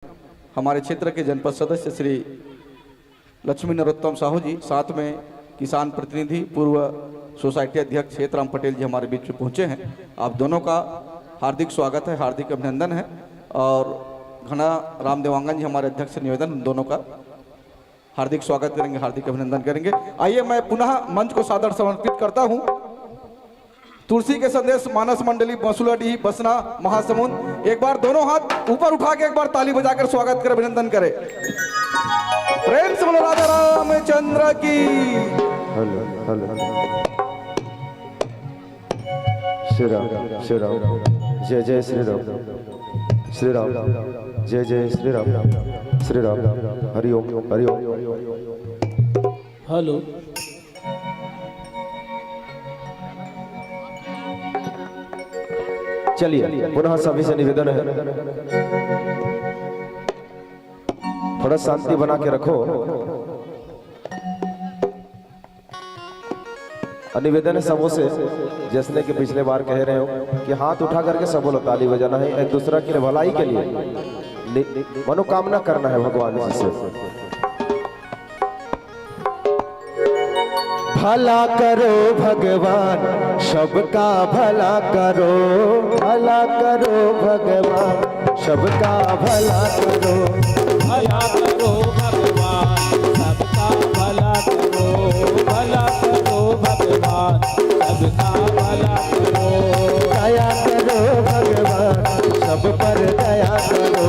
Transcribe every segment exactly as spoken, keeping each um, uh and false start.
हमारे क्षेत्र के जनपद सदस्य श्री लक्ष्मी नरोत्तम साहू जी, साथ में किसान प्रतिनिधि, पूर्व सोसाइटी अध्यक्ष हेतराम पटेल जी हमारे बीच में पहुंचे हैं। आप दोनों का हार्दिक स्वागत है, हार्दिक अभिनंदन है। और घना राम देवांगन जी हमारे अध्यक्ष, निवेदन, उन दोनों का हार्दिक स्वागत करेंगे, हार्दिक अभिनंदन करेंगे। आइए, मैं पुनः मंच को सादर समर्पित करता हूं। तुलसी के संदेश मानस मंडली, बसुलाडीह, बसना, महासमुंद। एक बार दोनों हाथ ऊपर उठा के एक बार ताली बजाकर स्वागत करें, अभिनंदन करें। प्रेम से बोलो राजा रामचंद्र की। Hello, hello. श्री राम, श्री राम, जय जय श्री राम, श्री राम, जय जय श्री राम, श्री राम, हरि ओम, हरि ओम। हेलो। चलिए, पुनः सभी से निवेदन है, थोड़ा शांति बना के रखो। और निवेदन है सबों से, जैसने कि पिछले बार कह रहे हो कि हाथ उठा करके सब बोलो, ताली बजाना है एक दूसरा की भलाई के लिए, नि-, मनोकामना करना है भगवान जी से। भला करो भगवान, सबका भला करो, भला करो भगवान, सबका भला करो। भला करो भगवान, सबका भला करो, भला करो भगवान, सबका भला करो। दया करो भगवान, सब पर दया करो।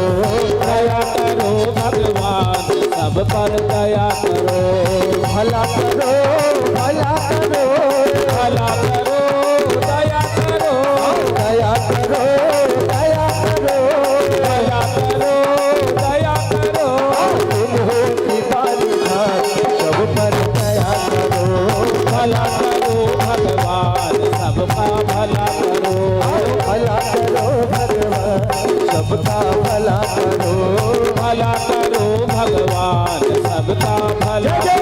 दया करो भगवान, सब पर दया करो। भला करो, भला करो, भला करो, दया करो। दया करो, दया करो, दया करो, दया करो। तुम हो कृपा निधान, सब पर दया करो। भला करो भगवान, सबका भला करो। भला करो भगवान, सबका भला करो। भला करो भगवान, सबका भला करो।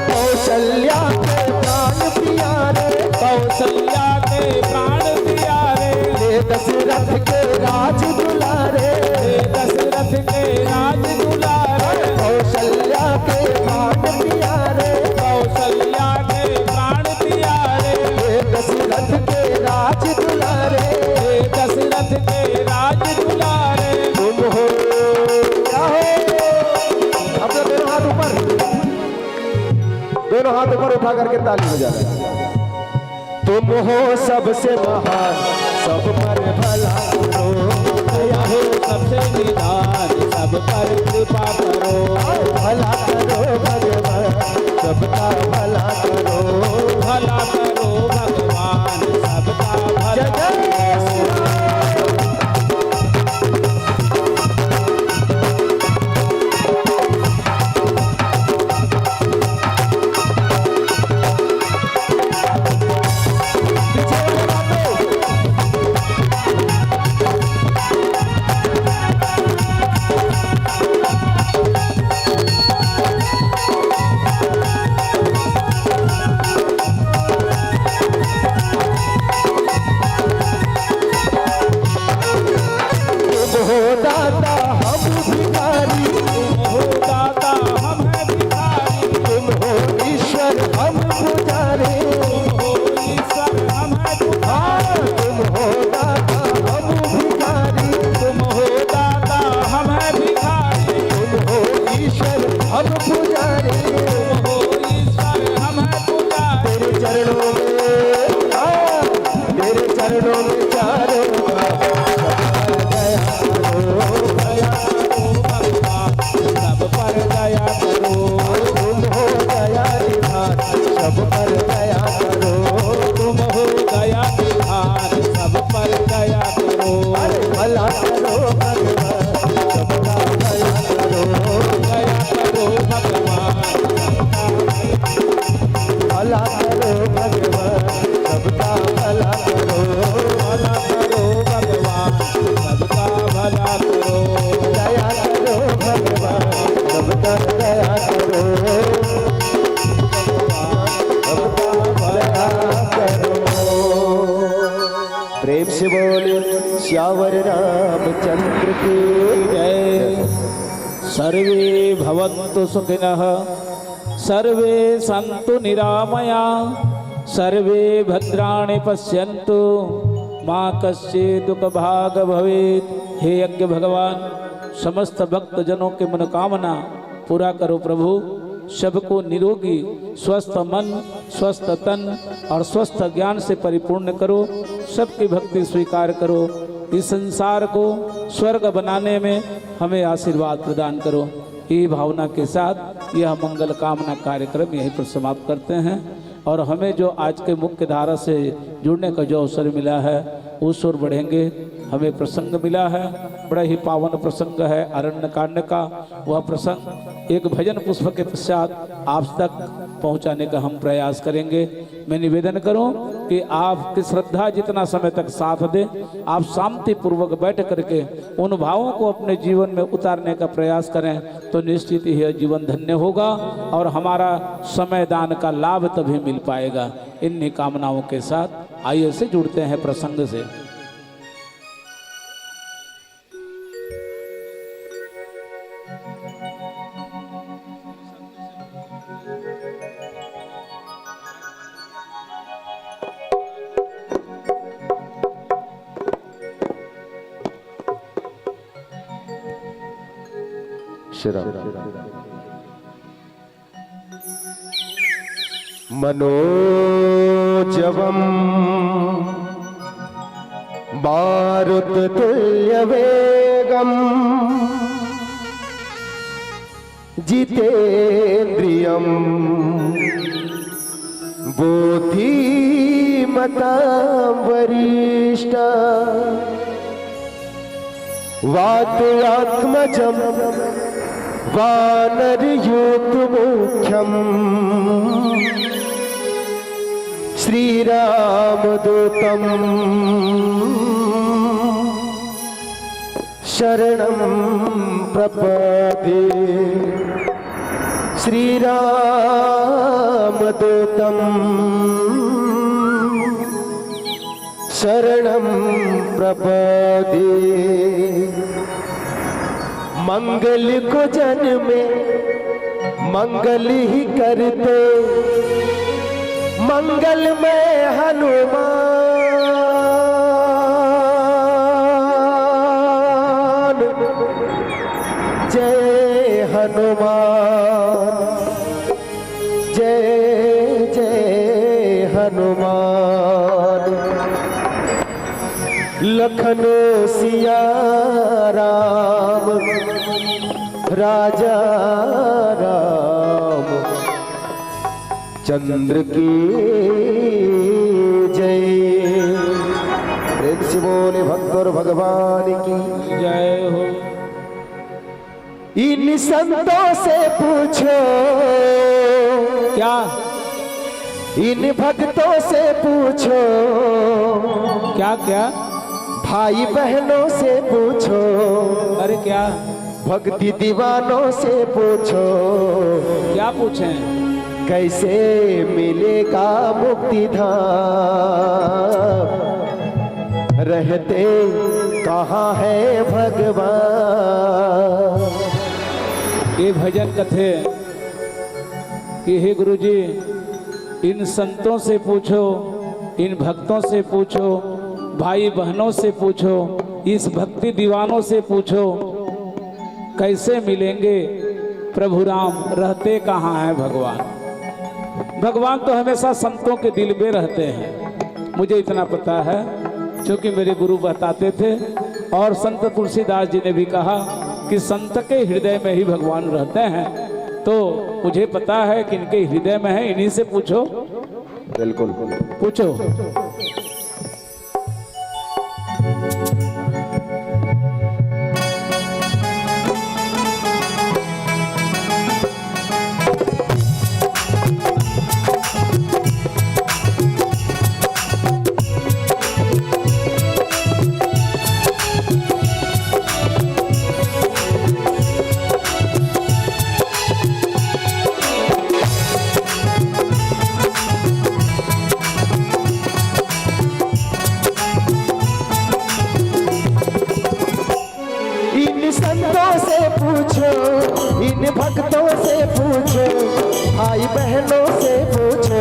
कौशल्या के प्राण प्यारे, कौशल्या के प्राण प्यारे, ले दशरथ के राज दुलारे, ले दशरथ के राज दुलारे। कौशल्या के प्राण प्यारे, कौशल्या के प्राण प्यारे, हे दशरथ के राज दुलारे, हे दशरथ के राज दुलारे। तुम हो, क्या हो? अपने दोनों हाथ ऊपर, दोनों हाथ ऊपर उठा करके ताली बजा। तुम हो सबसे महान, सब पर भला करो। दया हो सबसे निधान, सब पर कृपा करो। भला करो भगवान, सबका भला करो। भला करो भगवान, सबका भला जय जय करो। श्री राम। करो भगवान, सबका भला करो। दया करो भगवान, भला करो भगवान, सबका भला करो। भला करो भगवान, सबका भला करो। दया करो भगवान, सबका दया करो। सबका भला करो। प्रेम से बोले सियावर रामचंद्र की जय। सर्वे भवन्तु सुखिनः, सर्वे सन्तु निरामया, सर्वे भद्राणि पश्यन्तु, माँ कश्चित् दुख भाग भवेत्। हे यज्ञ भगवान, समस्त भक्त जनों की मनोकामना पूरा करो प्रभु। सबको निरोगी, स्वस्थ मन, स्वस्थ तन और स्वस्थ ज्ञान से परिपूर्ण करो। सबकी भक्ति स्वीकार करो। इस संसार को स्वर्ग बनाने में हमें आशीर्वाद प्रदान करो। यही भावना के साथ यह मंगल कामना कार्यक्रम यहीं पर समाप्त करते हैं। और हमें जो आज के मुख्य धारा से जुड़ने का जो अवसर मिला है, उस ओर बढ़ेंगे। हमें प्रसंग मिला है, बड़ा ही पावन प्रसंग है अरण्य कांड का। वह प्रसंग एक भजन पुष्प के पश्चात आप तक पहुंचाने का हम प्रयास करेंगे। मैं निवेदन करूं कि आपकी श्रद्धा जितना समय तक साथ दे, आप शांति पूर्वक बैठ करके उन भावों को अपने जीवन में उतारने का प्रयास करें, तो निश्चित ही यह जीवन धन्य होगा और हमारा समय दान का लाभ तभी मिल पाएगा। इन्हीं कामनाओं के साथ आइए से जुड़ते हैं प्रसंग से। श्री राम। मनोजवं मारुततुल्यवेगं जितेन्द्रियं बुद्धिमतां वरिष्ठ। वातात्मजं वानरयूथमुख्यं श्रीरामदूतं शरणं प्रपद्ये। श्रीरामदूतं शरणं प्रपद्ये। मंगल को जन में मंगल ही करते, मंगलमय हनुमान। जय हनुमान, जय जय हनुमान। लखन सिया राम, राजा राम चंद्र की जय। प्रेम से बोले भक्त और भगवान की जय हो। इन संतों से पूछो, क्या? इन भक्तों से पूछो, क्या, क्या? भाई बहनों से पूछो, अरे क्या? भक्ति दीवानों से पूछो, क्या पूछें? कैसे मिलेगा मुक्ति धाम? रहते कहाँ है भगवान? ये भजन कथे कि हे गुरुजी, इन संतों से पूछो, इन भक्तों से पूछो, भाई बहनों से पूछो, इस भक्ति दीवानों से पूछो, कैसे मिलेंगे प्रभु राम, रहते कहाँ हैं भगवान? भगवान तो हमेशा संतों के दिल में रहते हैं, मुझे इतना पता है, क्योंकि मेरे गुरु बताते थे। और संत तुलसीदास जी ने भी कहा कि संत के हृदय में ही भगवान रहते हैं, तो मुझे पता है कि इनके हृदय में है, इन्हीं से पूछो। बिल्कुल। पूछो। पूछो, इन भक्तों से पूछो, भाई बहनों से पूछो,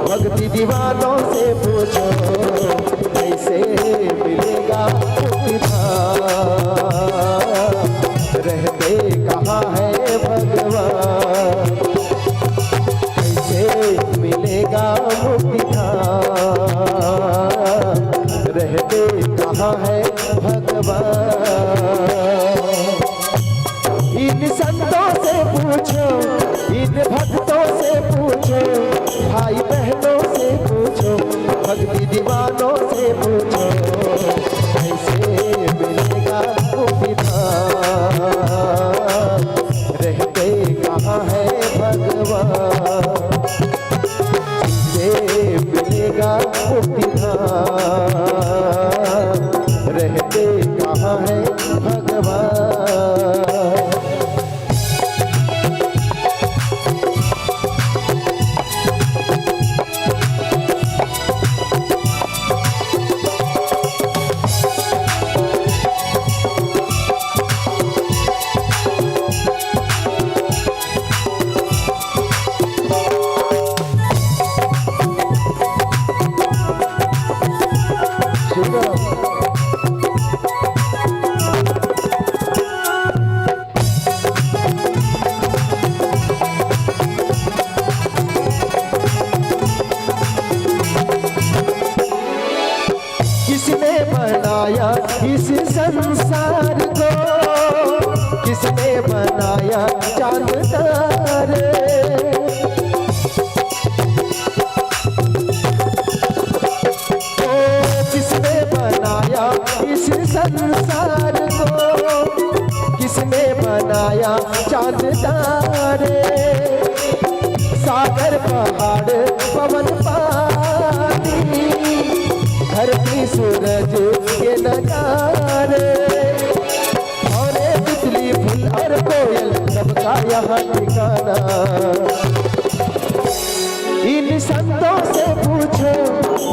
भक्ति दीवानों से पूछो, कैसे मिलेगा मुक्ति धाम? रहते कहाँ है भगवान? कैसे मिलेगा मुक्ति धाम? रहते कहाँ है भगवान? इन संतों से पूछो, इन भक्तों से पूछो, भाई बहनों से पूछो, भक्ति दीवानों से पूछो, कैसे मिलेगा मुक्ति धाम? रहते कहाँ है भगवान? कैसे मिलेगा मुक्ति धाम? रहते कहाँ है भगवान? किसने बनाया इस संसार को? किसने बनाया चांद तारे? ओ, किसने बनाया इस संसार को? किसने बनाया चांद तारे? सागर पहाड़ पवन पानी, धरती सूरज के नजारे, और बिजली फूल और कोयल, सबका यहाँ ठिकाना। इन संतों से पूछो,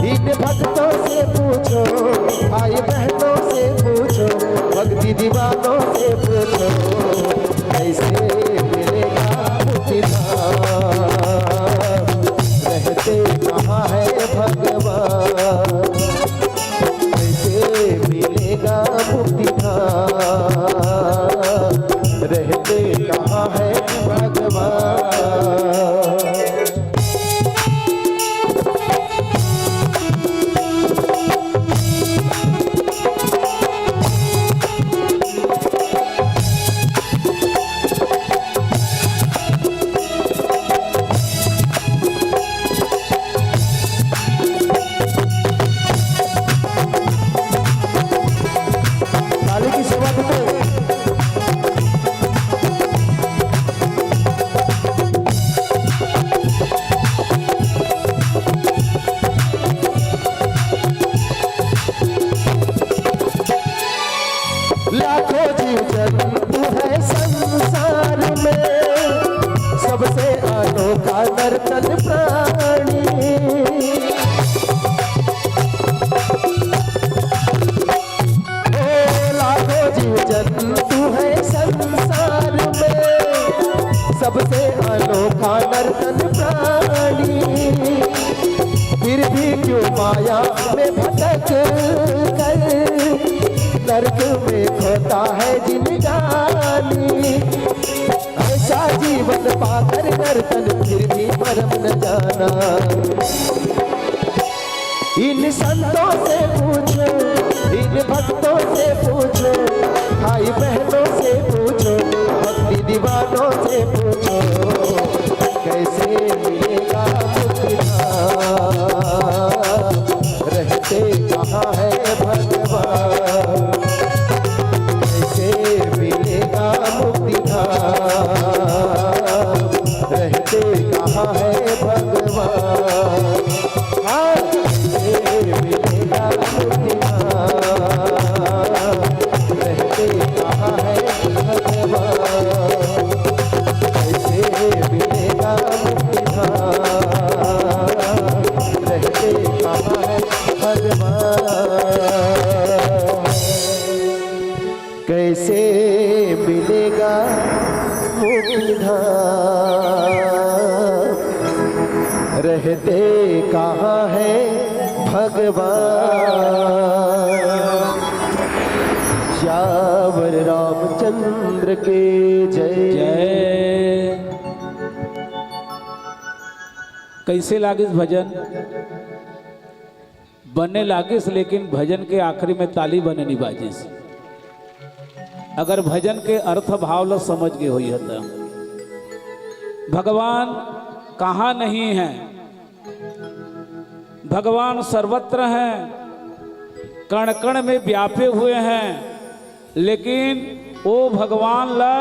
इन भक्तों से पूछो, भाई बहनों से पूछो, भक्ति दीवानों से पूछो, कैसे मिलेगा मुक्ति धाम? रहते कहाँ है भगवान? कैसे मिलेगा मुक्ति धाम? रहते कहाँ है भगवान? काली की सेवा करते। लाखों जीव जंतु है संसार में, सबसे अनोखा नर्तन प्राणी। ओ, लाखों जीव जंतु है संसार में, सबसे अनोखा नर्तन प्राणी। फिर भी क्यों माया में भटक कर नर्क में खोता है जिंदगानी? ऐसा जीवन पाकर नर्तन फिर भी मरम न जाना। इन संतों से पूछो, इन भक्तों से पूछो, भाई बहनों से पूछो, भक्ति दीवानों से पूछो, कैसे मिलेगा मुक्ति धाम? रहते कहाँ है भगवान? कैसे मिलेगा मुक्ति धाम? रहते कहाँ है भगवान? हाँ, कैसे मिलेगा मुक्ति धाम? रहते कैसे मिलेगा मुक्ति धाम? रहते कहाँ है भगवान? सियावर रामचंद्र के जय। जय। कैसे लागिस भजन? बने लागिस, लेकिन भजन के आखिरी में ताली बने नहीं बाजिस। अगर भजन के अर्थ भाव ल समझ गे होई ह त। भगवान कहाँ नहीं है? भगवान सर्वत्र हैं, कण कण में व्यापे हुए हैं, लेकिन ओ भगवान ला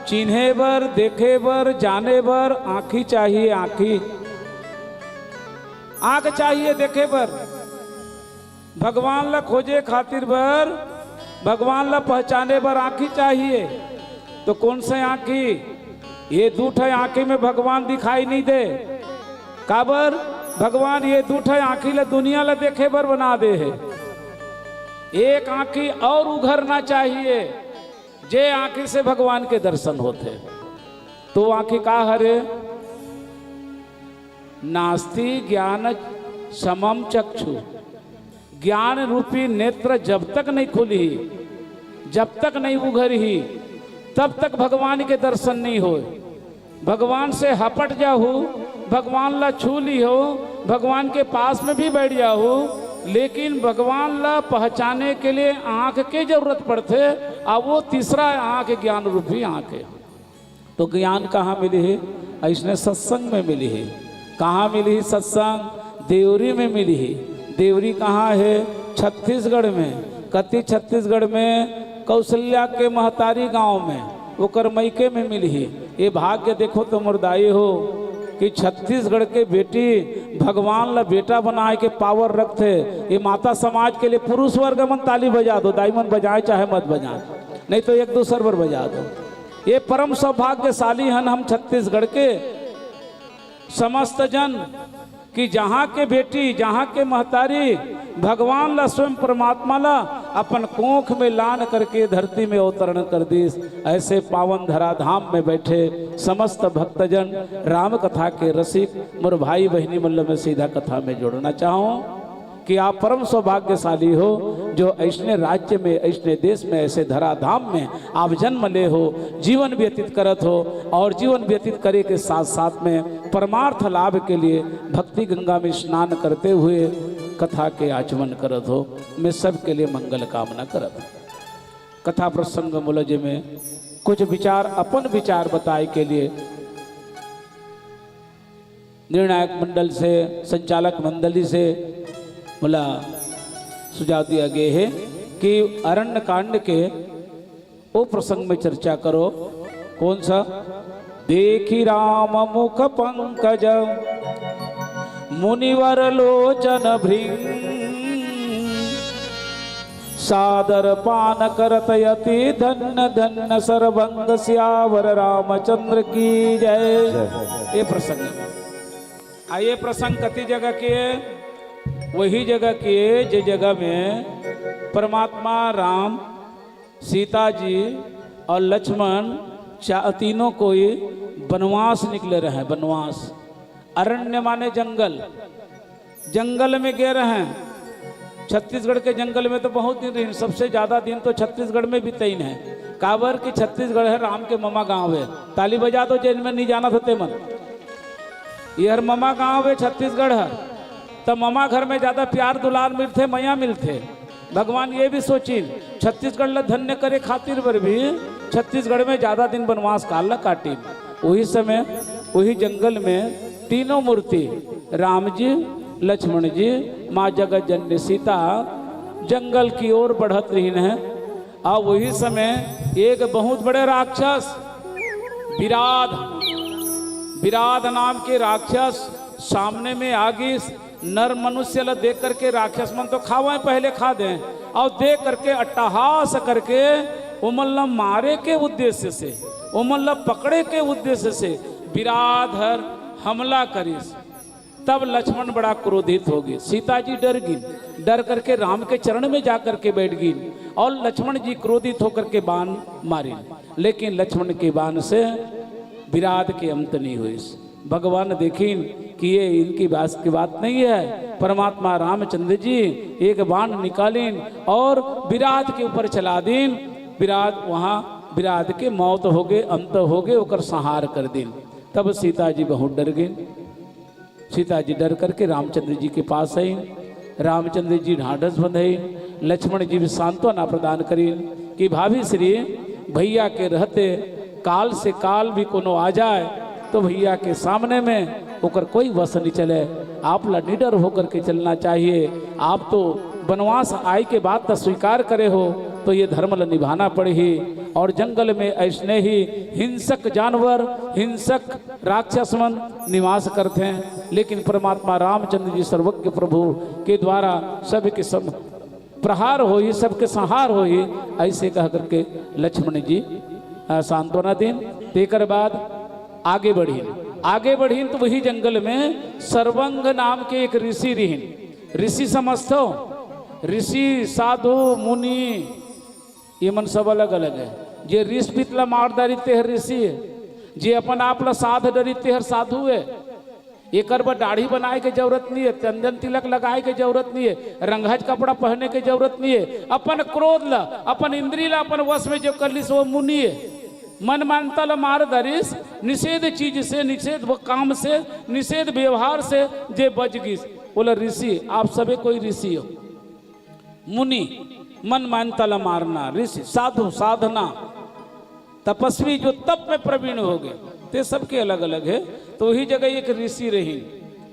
चिन्हे बर, देखे बर, जाने बर आँखी चाहिए, आँखी। आँख चाहिए देखे बर। भगवान ला खोजे खातिर बर, भगवान ला पहचाने बर आँखी चाहिए। तो कौन से आँखी? ये दू ठे आँखी में भगवान दिखाई नहीं दे। काबर? भगवान ये दू ठे आँखी ला दुनिया ला देखे बर बना दे हे। एक आँखी और उघरना चाहिए, जे आँखी से भगवान के दर्शन होथे। तो आँखी का हरे? नास्ति ज्ञान समम चक्षु। ज्ञान रूपी नेत्र जब तक नहीं खुलही, जब तक नहीं उघरही, तब तक भगवान के दर्शन नहीं होय। भगवान से हपट जाहू, भगवान ला छू लिहो, भगवान के पास में भी बैठ जाहू, लेकिन भगवान ला पहचाने के लिए आँख के जरूरत पड़थे। अब वो तीसरा आँख ज्ञान रूपी आँख है। तो ज्ञान कहाँ मिलही? अइसने सत्संग में मिलही। कहाँ मिलही सत्संग? देवरी में मिलही। देवरी कहाँ है? छत्तीसगढ़ में। कति छत्तीसगढ़ में? कौशल्या के महतारी गांव में, ओकर मइके में मिलही। ये भाग्य देखो तो मोर दाई हो कि छत्तीसगढ़ के बेटी भगवान ला बेटा बनाए के पावर रखथे। ये माता समाज के लिए पुरुष वर्ग मन ताली बजा दो, दाई मन बजाए चाहे मत बजाए, नहीं तो एक दूसर बर बजा दो। ये परम सौभाग्यशाली हन हम छत्तीसगढ़ के समस्त जन कि जहाँ के बेटी, जहाँ के महतारी भगवान ला, स्वयं परमात्मा ला अपन कोख में लान करके धरती में अवतरण कर दीस। ऐसे पावन धराधाम में बैठे समस्त भक्तजन, राम कथा के रसिक, मोर भाई बहिनी मन ल मैं सीधा कथा में जोड़ना चाहूँ कि आप परम सौभाग्यशाली हो जो ऐसने राज्य में, ऐसने देश में, ऐसे धराधाम में आप जन्म ले हो, जीवन व्यतीत करत हो और जीवन व्यतीत करे के साथ साथ में परमार्थ लाभ के लिए भक्ति गंगा में स्नान करते हुए कथा के आचमन करत हो। मैं सबके लिए मंगल कामना करत हूँ। कथा प्रसंग मोला जे में कुछ विचार, अपन विचार बताए के लिए निर्णायक मंडल से, संचालक मंडली से मोला सुझाव दिया गया है कि अरण्य कांड के वो प्रसंग में चर्चा करो। कौन सा? देखि राम मुख पंकज मुनिवर लोचन भृंग, सादर पान करत अति धन्य धन्य सरबंग सियावर रामचंद्र की जय। जय। ये प्रसंग, आ ये प्रसंग कति जगह के? वही जगह के, जे जगह में परमात्मा राम, सीता जी और लक्ष्मण चा-, तीनों कोई बनवास निकले रहे। बनवास, अरण्य माने जंगल, जंगल में गए रहे। छत्तीसगढ़ के जंगल में तो बहुत दिन रहिन, सबसे ज्यादा दिन तो छत्तीसगढ़ में बितइन है। काबर कि छत्तीसगढ़ है राम के ममा गांव है। ताली बजा दो, जेन में नहीं जाना था ते मन। ये हर ममा गांव है छत्तीसगढ़ है, तो ममा घर में ज्यादा प्यार दुलार मिलथे, मया मिलथे। भगवान ये भी सोचिन, छत्तीसगढ़ ला धन्य करे खातिर बर भी छत्तीसगढ़ में ज्यादा दिन बनवास काल ला काटिन। वही समय, वही जंगल में तीनों मूर्ति, राम जी, लक्ष्मण जी, माँ जगत जननी सीता जंगल की ओर बढ़त रहिन है। और वही समय एक बहुत बड़े राक्षस विराध, विराध नाम के राक्षस सामने में आ गिस। नर मनुष्य ला देख करके राक्षस मन तो खावे पहले खा दे, और देख करके अट्टहास करके ओमन ला मारे के उद्देश्य से, ओमन ला पकड़े के उद्देश्य से विराधर हमला करिस। तब लक्ष्मण बड़ा क्रोधित हो गए, सीता जी डर गिन, डर करके राम के चरण में जा करके बैठ गिन। और लक्ष्मण जी क्रोधित होकर के बाण मारिन, लेकिन लक्ष्मण के बाण से विराध के अंत नहीं होइस। भगवान देखिन कि ये इनकी बस की बात नहीं है। परमात्मा रामचंद्र जी एक बाण निकालिन और विराध के ऊपर चला दीन। विराध वहाँ, विराध के मौत हो गए, अंत हो गए, ओकर संहार कर दीन। तब सीता जी बहुत डर गईं। सीता जी डर करके रामचंद्र जी के पास आईं। रामचंद्र जी ढांढस बंधाइन, लक्ष्मण जी भी सांत्वना प्रदान करिन कि भाभी श्री, भैया के रहते काल से काल भी कोनो आ जाए तो भैया के सामने में ओकर कोई वश नहीं चले। आप ला निडर होकर के चलना चाहिए। आप तो वनवास आय के बाद तो स्वीकार करे हो, तो ये धर्म ला निभाना पड़ही। और जंगल में ऐसने ही हिंसक जानवर, हिंसक राक्षस मन निवास करथे, लेकिन परमात्मा रामचंद्र जी सर्वज्ञ प्रभु के द्वारा सबके सब प्रहार होही, सबके संहार होही, ऐसे कह करके लक्ष्मण जी, अ, सांत्वना दीन। तेकर बाद आगे बढ़िन, आगे बढ़िन तो वही जंगल में सर्वंग नाम के एक ऋषि रिहिन। ऋषि समझथो, ऋषि, साधु, मुनि, ये मन सब अलग-अलग हे। जे ऋषि पित ला मार डारिस ते हर ऋषि हे, जे अपन आप ला साध डारिस ते हर साधु हे। एकर बर दाढ़ी बनाए के जरूरत नहीं हे, चंदन तिलक लगाए के जरूरत नहीं हे, रंगहज कपड़ा पहने के जरूरत नहीं हे। अपन क्रोध ला, अपन इंद्री ला अपन वश में जो कर लिस, वो मुनि हे। मन मानता ला मार डारिस, निषेध चीज से, निषेध व-, काम से, निषेध व्यवहार से जे बच गिस, बोला ऋषि, आप सबे कोई ऋषि हो। मुनि, मन मानता ला मारना, ऋषि, साधु, साधना, तपस्वी जो तप में प्रवीण हो गए, ते सबके अलग-अलग हे। तो वही जगह एक ऋषि रहिन,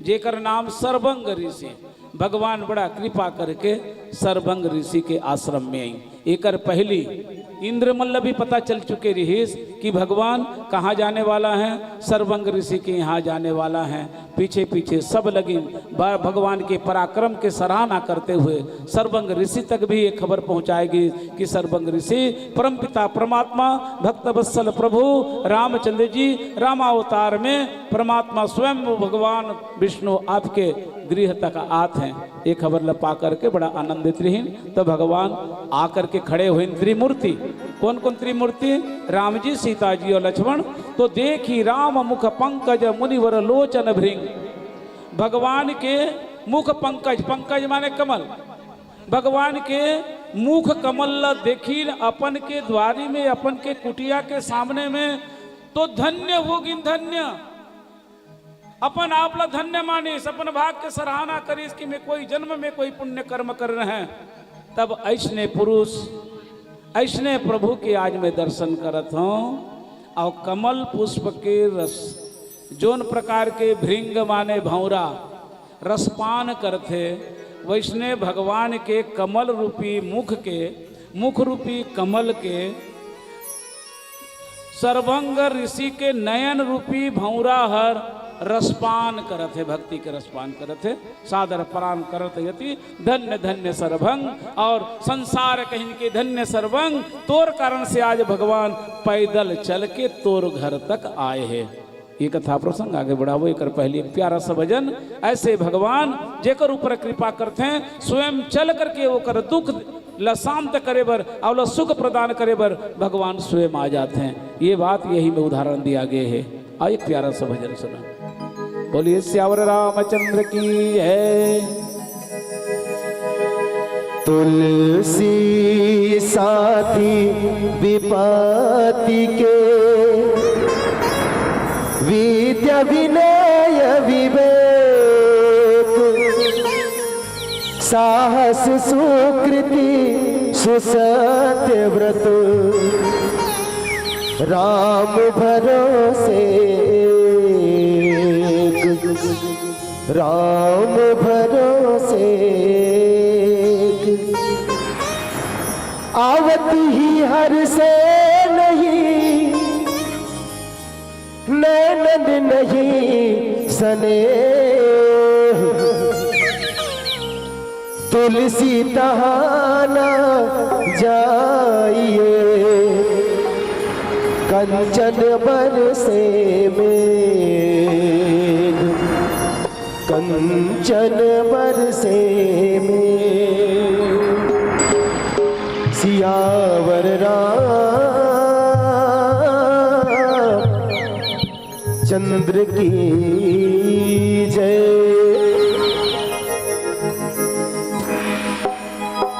जेकर नाम सर्वंग ऋषि। भगवान बड़ा कृपा करके सर्वंग ऋषि के आश्रम में आइन। एकर पहली इंद्र मन ल भी पता चल चुके रहिस कि भगवान कहाँ जाने वाला हे, सर्वंग ऋषि के यहाँ जाने वाला हे। पीछे पीछे सब लगिन, ब-, भगवान के पराक्रम के सराहना करते हुए सर्वंग ऋषि तक भी ये खबर पहुँचाए गिस कि सर्वंग ऋषि परमपिता परमात्मा भक्त वत्सल प्रभु रामचंद्र जी रामावतार में परमात्मा स्वयं भगवान विष्णु आपके गृह तक आत हे। ये खबर ल पा करके बड़ा आनंदित रहिन। तो भगवान आकर के खड़े होइन त्रिमूर्ति। कौन कौन त्रिमूर्ति? राम जी, सीता जी और लक्ष्मण। तो देखि राम मुख पंकज मुनिवर लोचन भृंग। भगवान के मुख पंकज, पंकज माने कमल, भगवान के मुख कमल ल देखिन अपन के द्वारी में, अपन के कुटिया के सामने में, तो धन्य हो गिन, धन्य। अपन आप ला धन्य मानिस, अपन भाग के सराहना करिस कि मैं कोई जन्म में कोई पुण्य कर्म करे रहें। तब ऐसने पुरुष, ऐसने प्रभु के आज मैं दर्शन करत हौं। और कमल पुष्प के रस, जोन प्रकार के भृंग माने भौंरा रसपान करथे, वैसने भगवान के कमल रूपी मुख के, मुख रूपी कमल के सर्वंग ऋषि के नयन रूपी भौंरा हर रसपान करत हे, भक्ति के रसपान करत हे। सादर प्रणाम करत यति धन्य धन्य सर्वंग। और संसार कहिन के धन्य सर्वंग, तोर कारण से आज भगवान पैदल चल के तोर घर तक आए हे। ये कथा प्रसंग आगे बढ़ाबो, एकर पहले एक प्यारा सा भजन। ऐसे भगवान जेकर ऊपर कृपा करथे, स्वयं चल करके ओकर दुख ल शांत करे बर, अउ ल सुख प्रदान करे बर भगवान स्वयं आ जाथे। ये बात यही में उदाहरण दिया गया है। आइए, एक प्यारा सा भजन सुना। बोलिए सियावर रामचंद्र की है। तुलसी साथी विपत्ति के, विद्या विनय विवेक, साहस सुकृति सुसत्य व्रत, राम भरोसे एक, राम भरोसे एक। आवत ही हर से नहीं, नैनन नहीं सनेह। तुलसी तहाना जाइए, कंचन बरसे मेघ, कंचन बरसे मेघ। सियावर रामचंद्र की जय।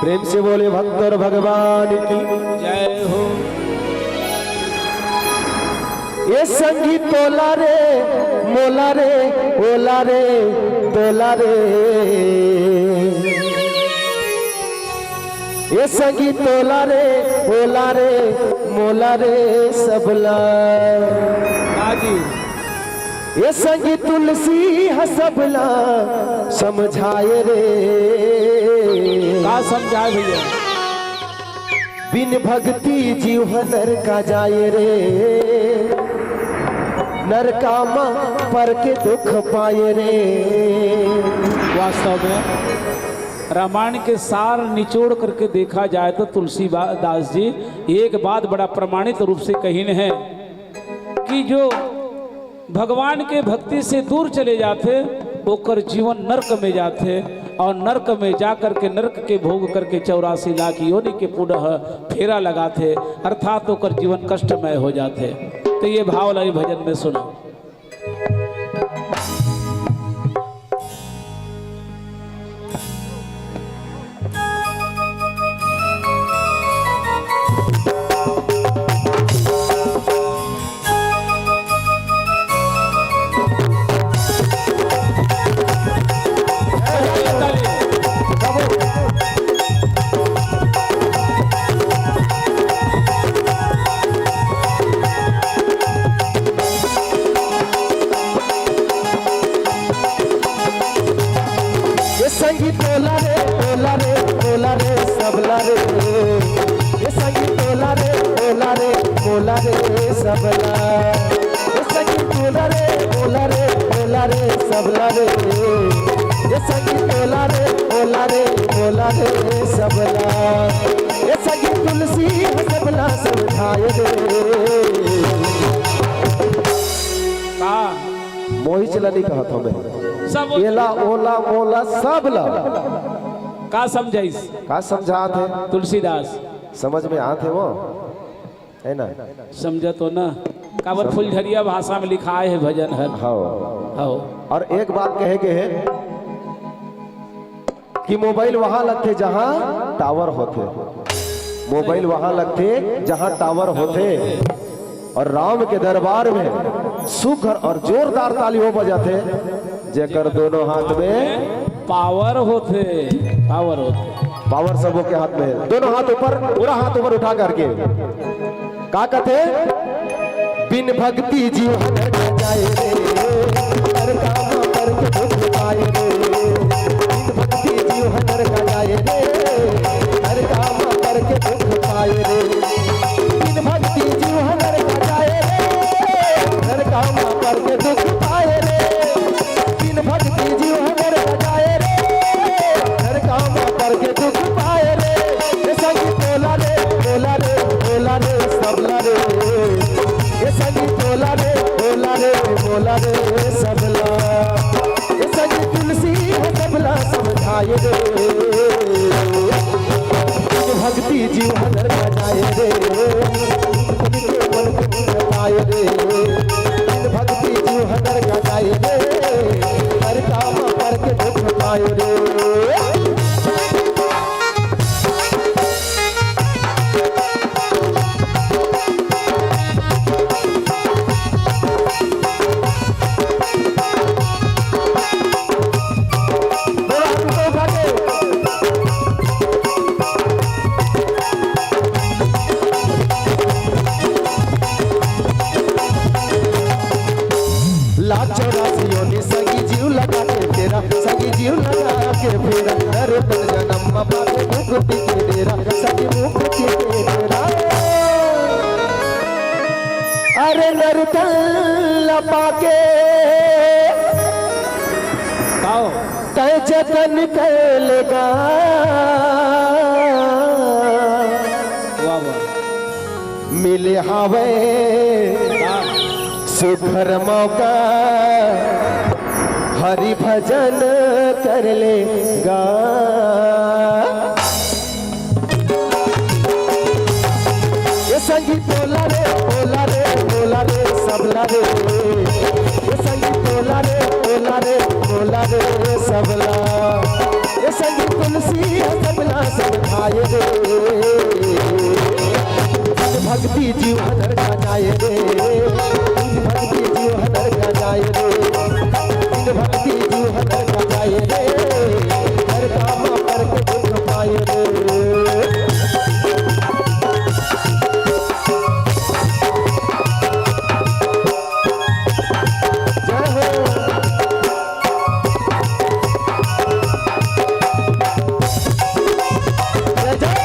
प्रेम से बोले भक्त और भगवान की। जय हो। ए संगी तोला रे, मोला रे, ओला रे, तोला रे। ए संगी तोला रे, ओला रे, मोला रे, सबला। हाँ जी। ए संगी तुलसी ह सबला समझाए रे। का समझाए भैया? बिन भक्ति जीव ह नरका जाए रे, नरका म पर के दुख पाए रे। वास्तव में रामायण के सार निचोड़ करके देखा जाए तो तुलसीदास जी एक बात बड़ा प्रमाणित रूप से कहिन है कि जो भगवान के भक्ति से दूर चले जाथे, ओकर जीवन नरक में जाथे, और नरक में जा करके, नरक के भोग करके चौरासी लाख योनि के पुनः फेरा लगाथे, अर्थात ओकर जीवन कष्टमय हो जाथे। तो ये भाव ला ये भजन में सुनो। ये संगी तोला रे, तोला रे, तोला रे, सबला रे। ये संगी तोला रे, तोला रे, तोला रे, सबला। ये संगी तोला रे, तोला रे, तोला रे, सबला रे। ये संगी तोला रे, तोला रे, तोला रे, सबला। ये संगी तुलसी ह सबला समझाए रे। का? मोहिच ला नहीं कहत हमें। सब एला, ओला, मोला, सब ला। का समझाइस? का समझात हे? तुलसीदास। समझ में आत हे वो? है ना? समझत हो ना? काबर फुलझरिया भाषा में लिखाए हे भजन हर। हाँ। हाँ। और एक बात कहे के हे कि मोबाइल वहां लगथे जहां टावर होथे, मोबाइल वहां लगथे जहां टावर होथे। और राम के दरबार में सुघर और जोरदार ताली वो बजाथे, जेकर दोनों हाथ में पावर होथे, पावर होथे। पावर सबो के हाथ में हे। दोनों हाथ ऊपर, पूरा हाथ ऊपर उठा करके का कथे? बिन भक्ति जीव हर जाए रे, हर काम करके दुख पाए रे। बिन भक्ति जीव हर जाए रे, हर काम करके दुख पाए रे। बिन भक्ति जीव हर जाए रे, हर काम करके दुख पाए रे। बिन भक्ति जीव हर जाए रे, हर काम करके दुख पाए रे। ये संगी तोला रे, तोला रे, तोला रे, सबला रे। ये संगी तोला रे, तोला रे, तोला रे, सबला। ये संगी तुलसी ह सबला समझाए रे। भक्ति जीव हर जाए रे, उनके मन को पाए रे। भक्ति जीव हर जाए रे, हर काम करके दुख पाए रे। लाख चौरासी योनि सगी जीव लगा के फेरा, सगी जीव लगा के फेरा। अरे पर जन्म मा पावे मुक्ति के डेरा, सगी मुक्ति के डेरा। अरे नर तन ला पाके आओ। तय जतन कर लेगा। वाह, वाह। मिले हावय वाह। सुघर मौका, हरि भजन कर लेगा। संगी तोला रे, तोला रे, तोला रे, सबला रे। ए संगी तोला रे, तोला रे, तोला रे, सबला। ए संगी तुलसी सबला सब खाए रे। भक्ति जीव हदर का जाए रे। भक्ति जीव हदर का जाए रे। भक्ति जीव हदर का जाए रे। हर काम करके दुख पाए रे। जय हो। जय जय।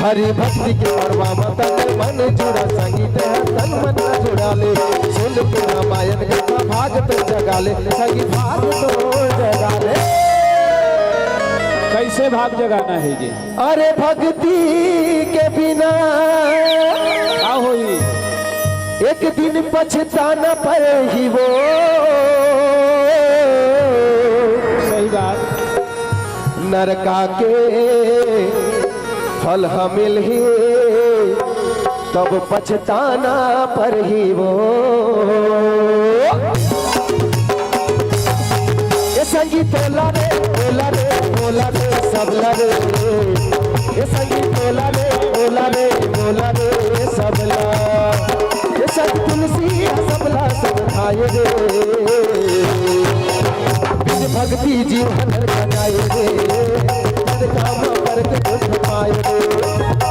हरि भक्ति के परवा म तन मन जुड़ा, संगीत है तन मन ला जुड़ा ले। सुन के रामायण कथा भाग पे जगा ले, संगी भाग तो जगा ले। कैसे भाग जगाना है जी? अरे भक्ति के बिना का होई? एक दिन पछताना पर ही वो सही बात। नरका के फल हमिल ही, तब पछताना पर ही वो। ए संगी तोला रे, तोला रे, तोला रे, सबला रे। ए संगी तोला रे, तोला रे, तोला रे, सबला। ए संगी तुलसी सबला सब खाए रे। बिन भक्ति जीव हनर का जाए रे। हर काम करके दुख पाए रे।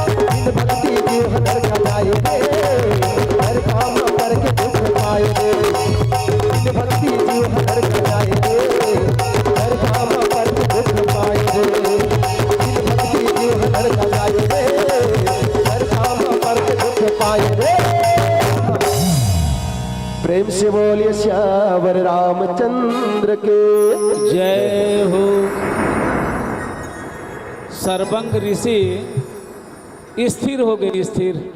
बिन भक्ति जीव हनर का जाए रे। हर काम करके दुख पाए रे। बिन भक्ति जीव हनर का जाए रे। हर काम करके दुख पाए रे। बिन भक्ति जीव हनर का जाए रे। हर काम करके दुख पाए रे। प्रेम से बोलिए सियावर रामचंद्र के। जय हो। सरबंग ऋषि स्थिर हो गए, स्थिर।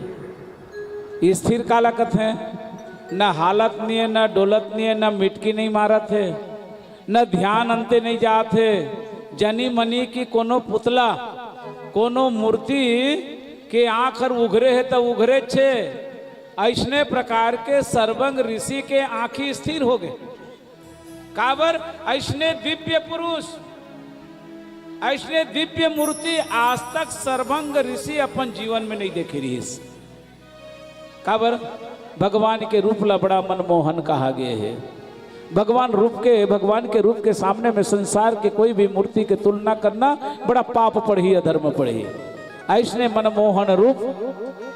स्थिर काला कथे? न हालत नहीं है, न डोलत नहीं है, न मिटकी नहीं मारत है, न ध्यान अंते नहीं जात है। जनी मनी की कोनो पुतला, कोनो मूर्ति के आंख हर उघरे है त उघरे छे। ऐसने प्रकार के सरबंग ऋषि के आंखी स्थिर हो गए। काबर? ऐसने दिव्य पुरुष, ऐसने दिव्य मूर्ति आज तक सरबंग ऋषि अपन जीवन में नहीं देखे रहिस। काबर? भगवान के रूप ला बड़ा मनमोहन कहा गए है। भगवान रूप के, भगवान के रूप के सामने में संसार के कोई भी मूर्ति के तुलना करना बड़ा पाप पड़ही, अधर्म पड़ही। ऐसने मनमोहन रूप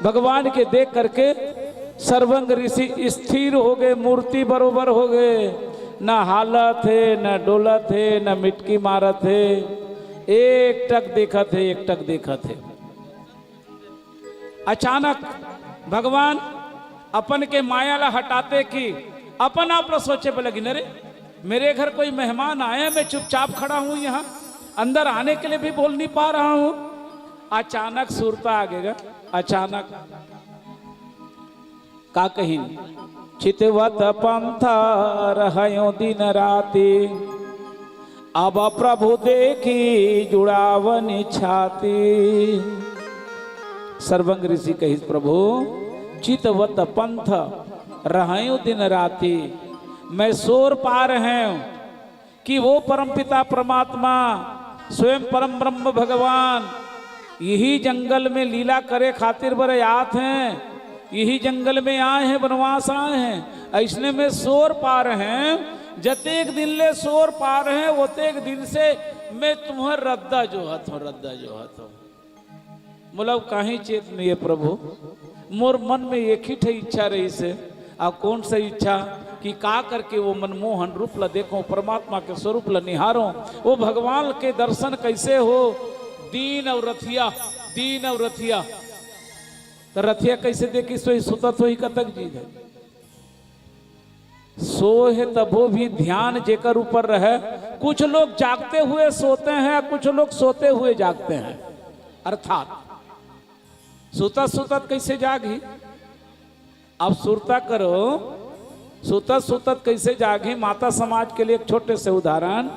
भगवान के देख करके सरबंग ऋषि स्थिर हो गए, मूर्ति बरोबर हो गए। न हालत है, न डोलत है, न मिटकी मारत है, एक टक देखत है, एक टक देखत है। अचानक भगवान अपन के माया ला हटाते कि अपन आप ला सोचे पे लगी, "अरे, मेरे घर कोई मेहमान आए, मैं चुपचाप खड़ा हूँ यहाँ, अंदर आने के लिए भी बोल नहीं पा रहा हूँ।" अचानक सुरता आ गएगा, अचानक का कहिन? "चितवत पंथ रहयो दिन राति, अब प्रभु देखी जुड़ावन छाती।" सरबंग ऋषि कहिस, "प्रभु, चितवत पंथ रहयो दिन राति, मैं सोर पा रहे हूँ कि वो परमपिता परमात्मा, स्वयं परम ब्रह्म भगवान यही जंगल में लीला करे खातिर बर आत हैं, यही जंगल में आए हैं, वनवास आए हैं। ऐसने में सोर पा रहे हैं, जतेक दिन ले सोर पा रहे हैं, ओतेक दिन से मैं तुम्हर रद्दा जोहत हूँ, रद्दा जोहत हूँ।" मोला काहीं चेत नहीं है प्रभु, मोर मन में एक ही ठे इच्छा रहिस हे। आ कौन सा इच्छा? कि का करके वो मनमोहन रूप ला देखो, परमात्मा के स्वरूप ला निहारो, वो भगवान के दर्शन कैसे हो। दीन अउ रथिया, दीन अउ रथिया। तो रथिया कैसे देखी? सोई सुतत होही कतक जी है। सोए तभो भी ध्यान जेकर ऊपर रहे। कुछ लोग जागते हुए सोते हैं, कुछ लोग सोते हुए जागते हैं। अर्थात सुतत सुतत कैसे जागही? अब सुरता करो, सुतत सुतत कैसे जागही? माता समाज के लिए एक छोटे से उदाहरण।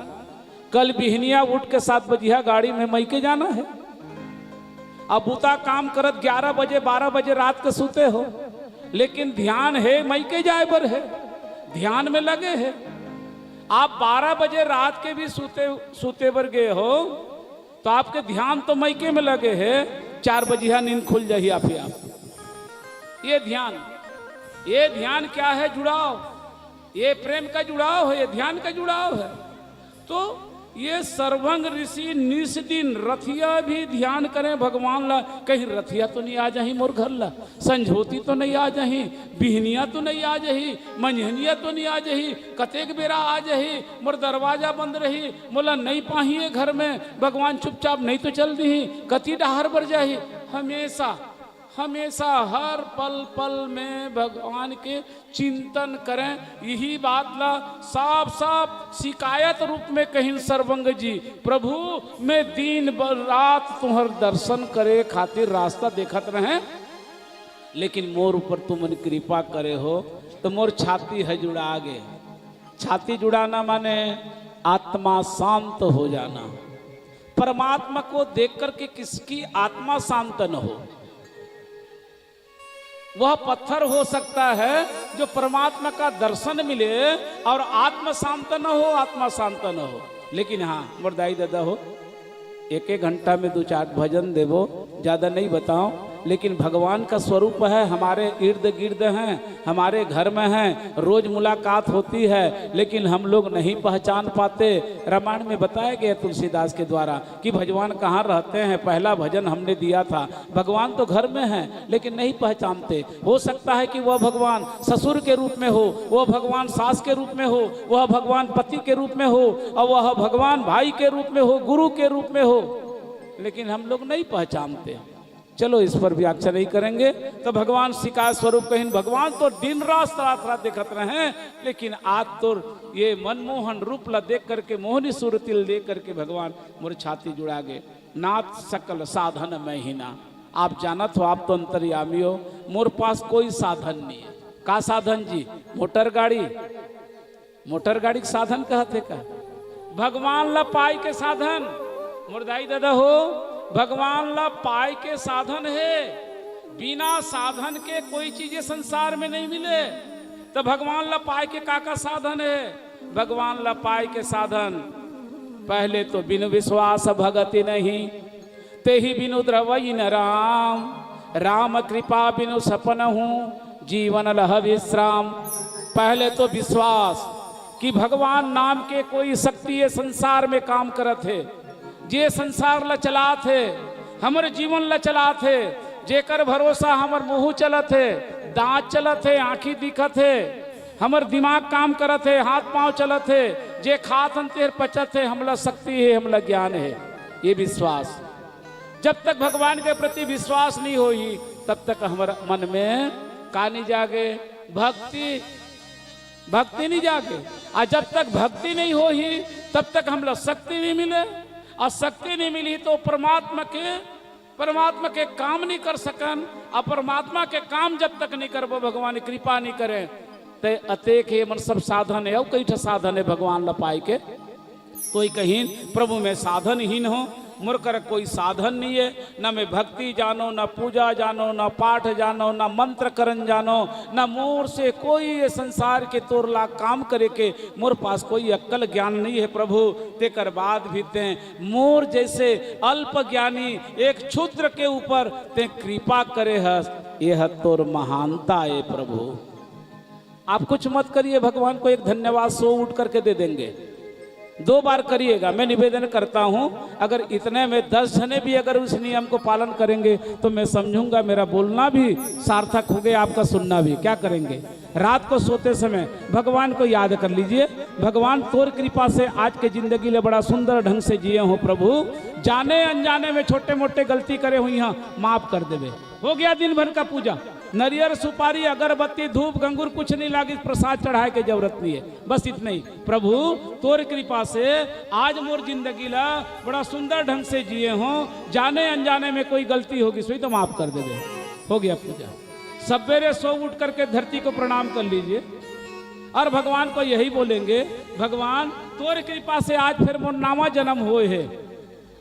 कल बिहनिया उठ के सात बजिया गाड़ी में मइके जाना है। अब बुता काम करत ग्यारह बजे, बारह बजे रात के सुते हो, लेकिन ध्यान है मइके जाए बर है, ध्यान में लगे है। आप बारह बजे रात के भी सुते सुते बर गए हो, तो आपके ध्यान तो मइके में लगे है, चार बजिया नींद खुल जाही आप ही आप। ये ध्यान, ये ध्यान क्या है? जुड़ाव, ये प्रेम का जुड़ाव है, ये ध्यान का जुड़ाव है। तो ये सर्वंग ऋषि निस दिन रथिया भी ध्यान करें भगवान ला। कहीं रथिया तो नहीं आ जाही मोर घर ला, संझोती तो नहीं आ जाही, बिहनिया तो नहीं आ जाही, मंझनिया तो नहीं आ जाही, कतेक बेरा आ जाही, मोर दरवाजा बंद रही, मोला नहीं पाही ये घर में, भगवान चुपचाप नहीं तो चल दीही, कति डहार बर जाही। हमेशा, हमेशा हर पल पल में भगवान के चिंतन करें। यही बात ला साफ साफ शिकायत रूप में कहिन सर्वंग जी, प्रभु, मैं दिन ब-, रात तुहर दर्शन करे खातिर रास्ता देखत रहें, लेकिन मोर ऊपर तुमन कृपा करे हो, तो मोर छाती है जुड़ा गे। छाती जुड़ाना माने आत्मा शांत हो जाना। परमात्मा को देख करके किसकी आत्मा शांत न हो? वह पत्थर हो सकता है जो परमात्मा का दर्शन मिले और आत्मा शांत न हो, आत्मा शांत न हो। लेकिन हाँ, मोर दाई दादा हो, एक एक घंटा में दो चार भजन देबो, ज्यादा नहीं बताओ, लेकिन भगवान का स्वरूप है, हमारे इर्द गिर्द हैं, हमारे घर में हैं, रोज मुलाकात होती है, लेकिन हम लोग नहीं पहचान पाते। रामायण में बताया गया तुलसीदास के द्वारा कि भगवान कहाँ रहते हैं। पहला भजन हमने दिया था, भगवान तो घर में हैं, लेकिन नहीं पहचानते। हो सकता है कि वह भगवान ससुर के रूप में हो, वह भगवान सास के रूप में हो, वह भगवान पति के रूप में हो, और वह भगवान भाई के रूप में हो, गुरु के रूप में हो, लेकिन हम लोग नहीं पहचानते। चलो, इस पर व्याख्या नहीं करेंगे। तो भगवान शिकायत स्वरूप कहिन, भगवान तो दिन रात, रात रात देखत रहे, लेकिन आज तो ये मनमोहन रूप ला देख करके, मोहनी सूरती ला देख करके भगवान मोर छाती जुड़ा गे। नाथ सकल साधन मैं हीना। आप जानत हो, आप तो अंतर्यामी हो, मोर पास कोई साधन नहीं है। का साधन जी? मोटर गाड़ी, मोटर गाड़ी के साधन कहत हे का? भगवान ला पाए के साधन, मोर दाई दादा हो, भगवान ला पाए के साधन है। बिना साधन के कोई चीज ये संसार में नहीं मिले। तो भगवान ला पाए के का का साधन है? भगवान ला पाए के साधन, पहले तो बिनु विश्वास भगति नहीं, तेहि बिनु द्रवइ न राम। राम कृपा बिनु सपनहु, जीवन लह विश्राम। पहले तो विश्वास कि भगवान नाम के कोई शक्ति ये संसार में काम करत हे, जे संसार ला चलात हे, हमर जीवन ला चलात हे, जेकर भरोसा हमर मुंह चलत हे, दांत चलत हे, आंखी दिखत हे, हमर दिमाग काम करत हे, हाथ पांव चलत हे, जे खात हन तेहर पचत हे, हमला शक्ति हे, हमला ज्ञान हे। ये विश्वास, जब तक भगवान के प्रति विश्वास नहीं होही, तब तक हमर मन में का नहीं जागे? भक्ति, भक्ति नहीं जागे। और जब तक भक्ति नहीं होही, तब तक हमला शक्ति नहीं मिले। और शक्ति नहीं मिली तो परमात्मा के, परमात्मा के काम नहीं कर सकन। और परमात्मा के काम जब तक नहीं करबो, भगवान कृपा नहीं करे, ते अतेक हे मन सब साधन है, अउ कई ठा साधन है भगवान ला पाए के। तो ही कहिन, प्रभु मैं साधनहीन हूँ, मोर कर कोई साधन नहीं है, न मैं भक्ति जानो, न पूजा जानो, न पाठ जानो, न मंत्र करन जानो, न मोर से कोई ये संसार के तोर ला काम करे के मोर पास कोई अक्कल ज्ञान नहीं है प्रभु। तेकर बाद भी तें मोर जैसे अल्प ज्ञानी एक क्षुद्र के ऊपर तें कृपा करे हस, यह तोर महानता है प्रभु। आप कुछ मत करिए, भगवान को एक धन्यवाद सौ उठ करके दे देंगे। दो बार करिएगा, मैं निवेदन करता हूं। अगर इतने में दस जने भी अगर उस नियम को पालन करेंगे तो मैं समझूंगा मेरा बोलना भी सार्थक हो गया, आपका सुनना भी। क्या करेंगे? रात को सोते समय भगवान को याद कर लीजिए। भगवान, तोर कृपा से आज के जिंदगी ले बड़ा सुंदर ढंग से जिए हो प्रभु। जाने अनजाने में छोटे मोटे गलती करे हुई हैं, माफ कर देवे। हो गया दिन भर का पूजा, नरियर, सुपारी, अगरबत्ती, धूप, गंगुर कुछ नहीं लागी, प्रसाद चढ़ाए के जरूरत नहीं है। बस इतना ही। प्रभु, तोर कृपा से आज मोर जिंदगी ला बड़ा सुंदर ढंग से जिए हो। जाने अनजाने में कोई गलती होगी सोई तो माफ कर देवे। हो गया पूजा। सवेरे सो उठ करके धरती को प्रणाम कर लीजिए। और भगवान को यही बोलेंगे, भगवान, तोर कृपा से आज फिर मोर नावा जन्म होए हे।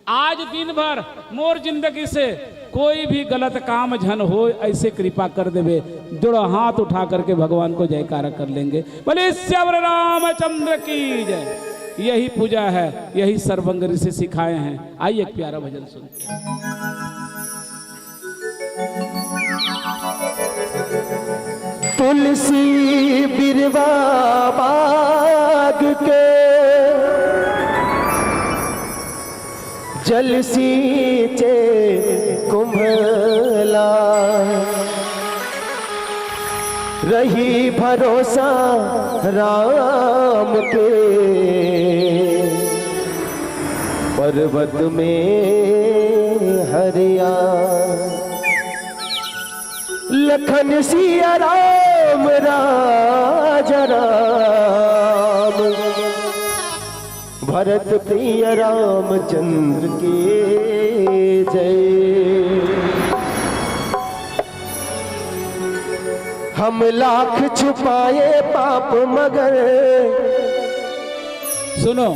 आज दिन भर मोर जिंदगी से कोई भी गलत काम झन होए, ऐसे कृपा कर देवे। जोड़ा हाथ उठा करके भगवान को जयकारा कर लेंगे। बोले सियावर रामचंद्र की जय। यही पूजा है, यही सर्वंग ऋषि सिखाए हैं। आइए, एक प्यारा भजन सुनते हैं। तुलसी बिरवा बाग के, जल सींचे कुंभला, रही भरोसा राम के, पर्वत में हरिया। लखन सिया राम राजा राम, भरत प्रिय रामचंद्र के जय। हम लाख छुपाए पाप मगर, सुनो,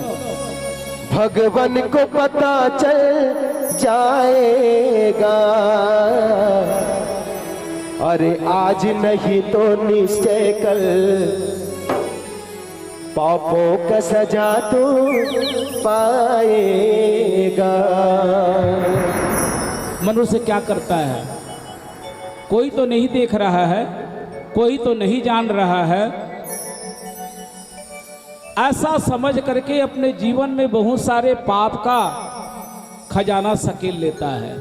भगवान को पता चल जाएगा। अरे आज नहीं तो निश्चय कल पापों का सजा तू पाएगा। मनुष्य क्या करता है? कोई तो नहीं देख रहा है, कोई तो नहीं जान रहा है। ऐसा समझ करके अपने जीवन में बहुत सारे पाप का खजाना सकेल लेता है,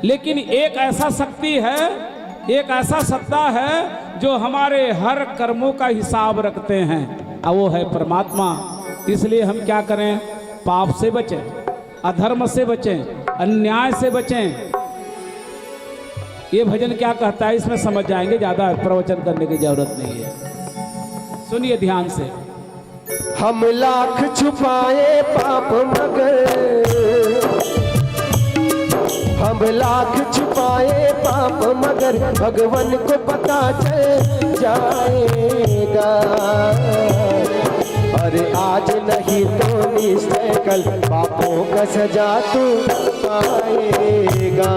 लेकिन एक ऐसा शक्ति है, एक ऐसा सत्ता है जो हमारे हर कर्मों का हिसाब रखते हैं, और वो है परमात्मा। इसलिए हम क्या करें? पाप से बचें, अधर्म से बचें, अन्याय से बचें। ये भजन क्या कहता है, इसमें समझ जाएंगे, ज्यादा प्रवचन करने की जरूरत नहीं है। सुनिए ध्यान से। हम लाख छुपाए पाप मगर, हम लाख छुपाए पाप मगर भगवान को पता चल जाएगा। अरे आज नहीं तो निश्चय कल पापों का सजा तू पाएगा।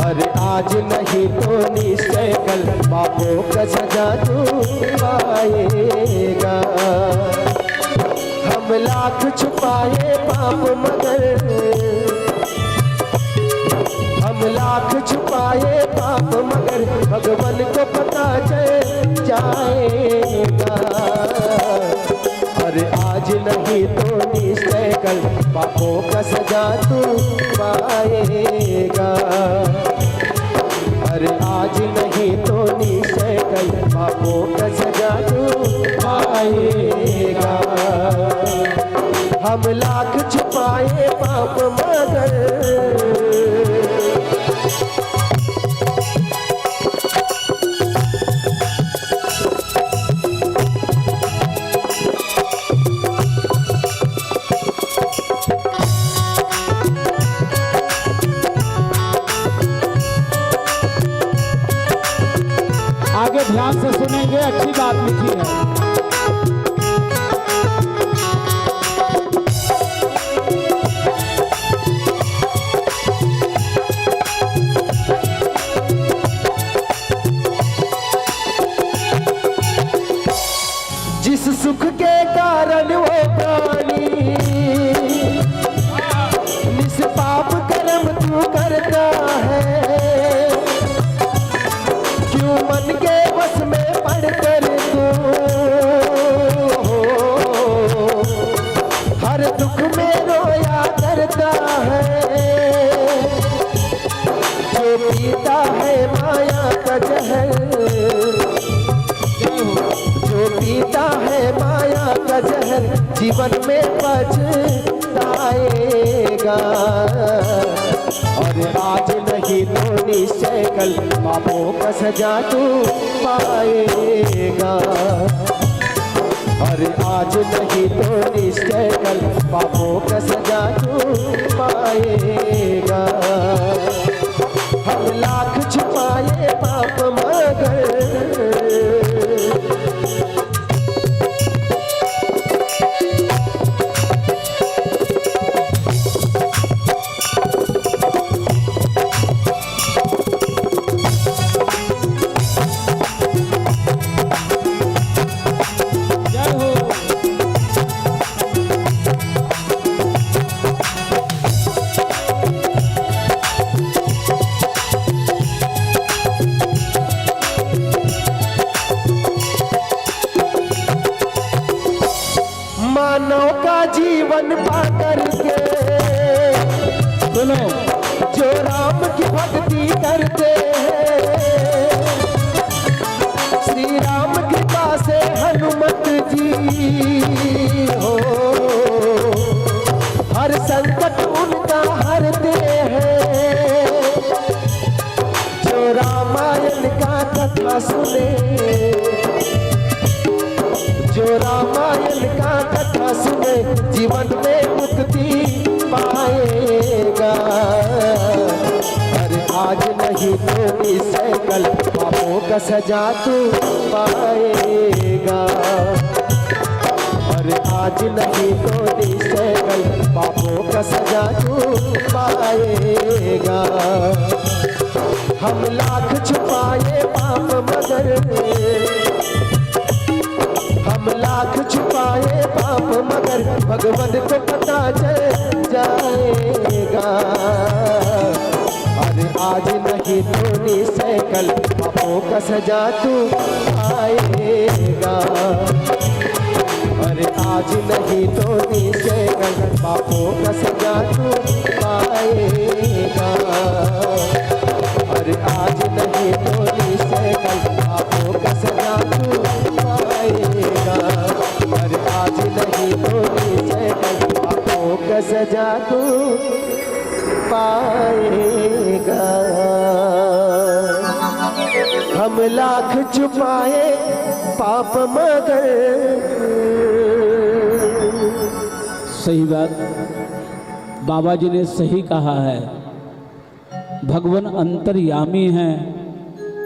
अरे आज नहीं तो निश्चय कल पापों का सजा तू पाएगा। हम लाख छुपाए पाप मगर, हम लाख छुपाए पाप मगर भगवान को पता चल जाएगा। अरे आज नहीं तो निश्चय कल पापों का सजा तू पाएगा। अरे आज नहीं तो निश्चय कल पापों का सजा तू पाएगा। हम लाख छुपाए पाप मगर आगे ध्यान से सुनेंगे, अच्छी बात लिखी है। जिस सुख के कारण वो प्राणी निष्पाप कर्म तू करता है, क्यों मन के वश में पड़कर तू हर दुख में रोया करता है। जो पीता है माया का जहर, जो पीता है माया का जहर, जीवन में पछताएगा। और आज नहीं तो निश्चय कल पापों का सजा तू पाएगा। और आज नहीं तो निश्चय कल पापों का सजा तू पाएगा। हम लाख छुपाए पाप मगर मानव का जीवन पा करके, सुनो, जो राम की भक्ति करते हैं, श्री राम कृपा से हनुमत जी हो, हर संकट उनका हरते हैं। जो रामायण का कथा सुने, जो रामायण का कथा सुने, जीवन में मुक्ति पाएगा। अरे आज नहीं तो निश्चय कल पापों का सजा तू पाएगा। अरे आज नहीं तो निश्चय कल पापों का सजा तू पाएगा। हम लाख छुपाए पाप मगर, हम लाख छुपाए पाप मगर भगवान को पता चल जाएगा। अरे आज नहीं तो निश्चय कल पापों का सजा तू पाएगा। अरे आज नहीं तो निश्चय कल पापों का सजा तू पाएगा। अरे आज नहीं तो निश्चय कल पापों का सजा तू पाएगा। अरे आज नहीं तो निश्चय कल पापों का सजा तू पाएगा। हम लाख छुपाए पाप मगर। सही बात, बाबा जी ने सही कहा है। भगवान अंतर्यामी हैं।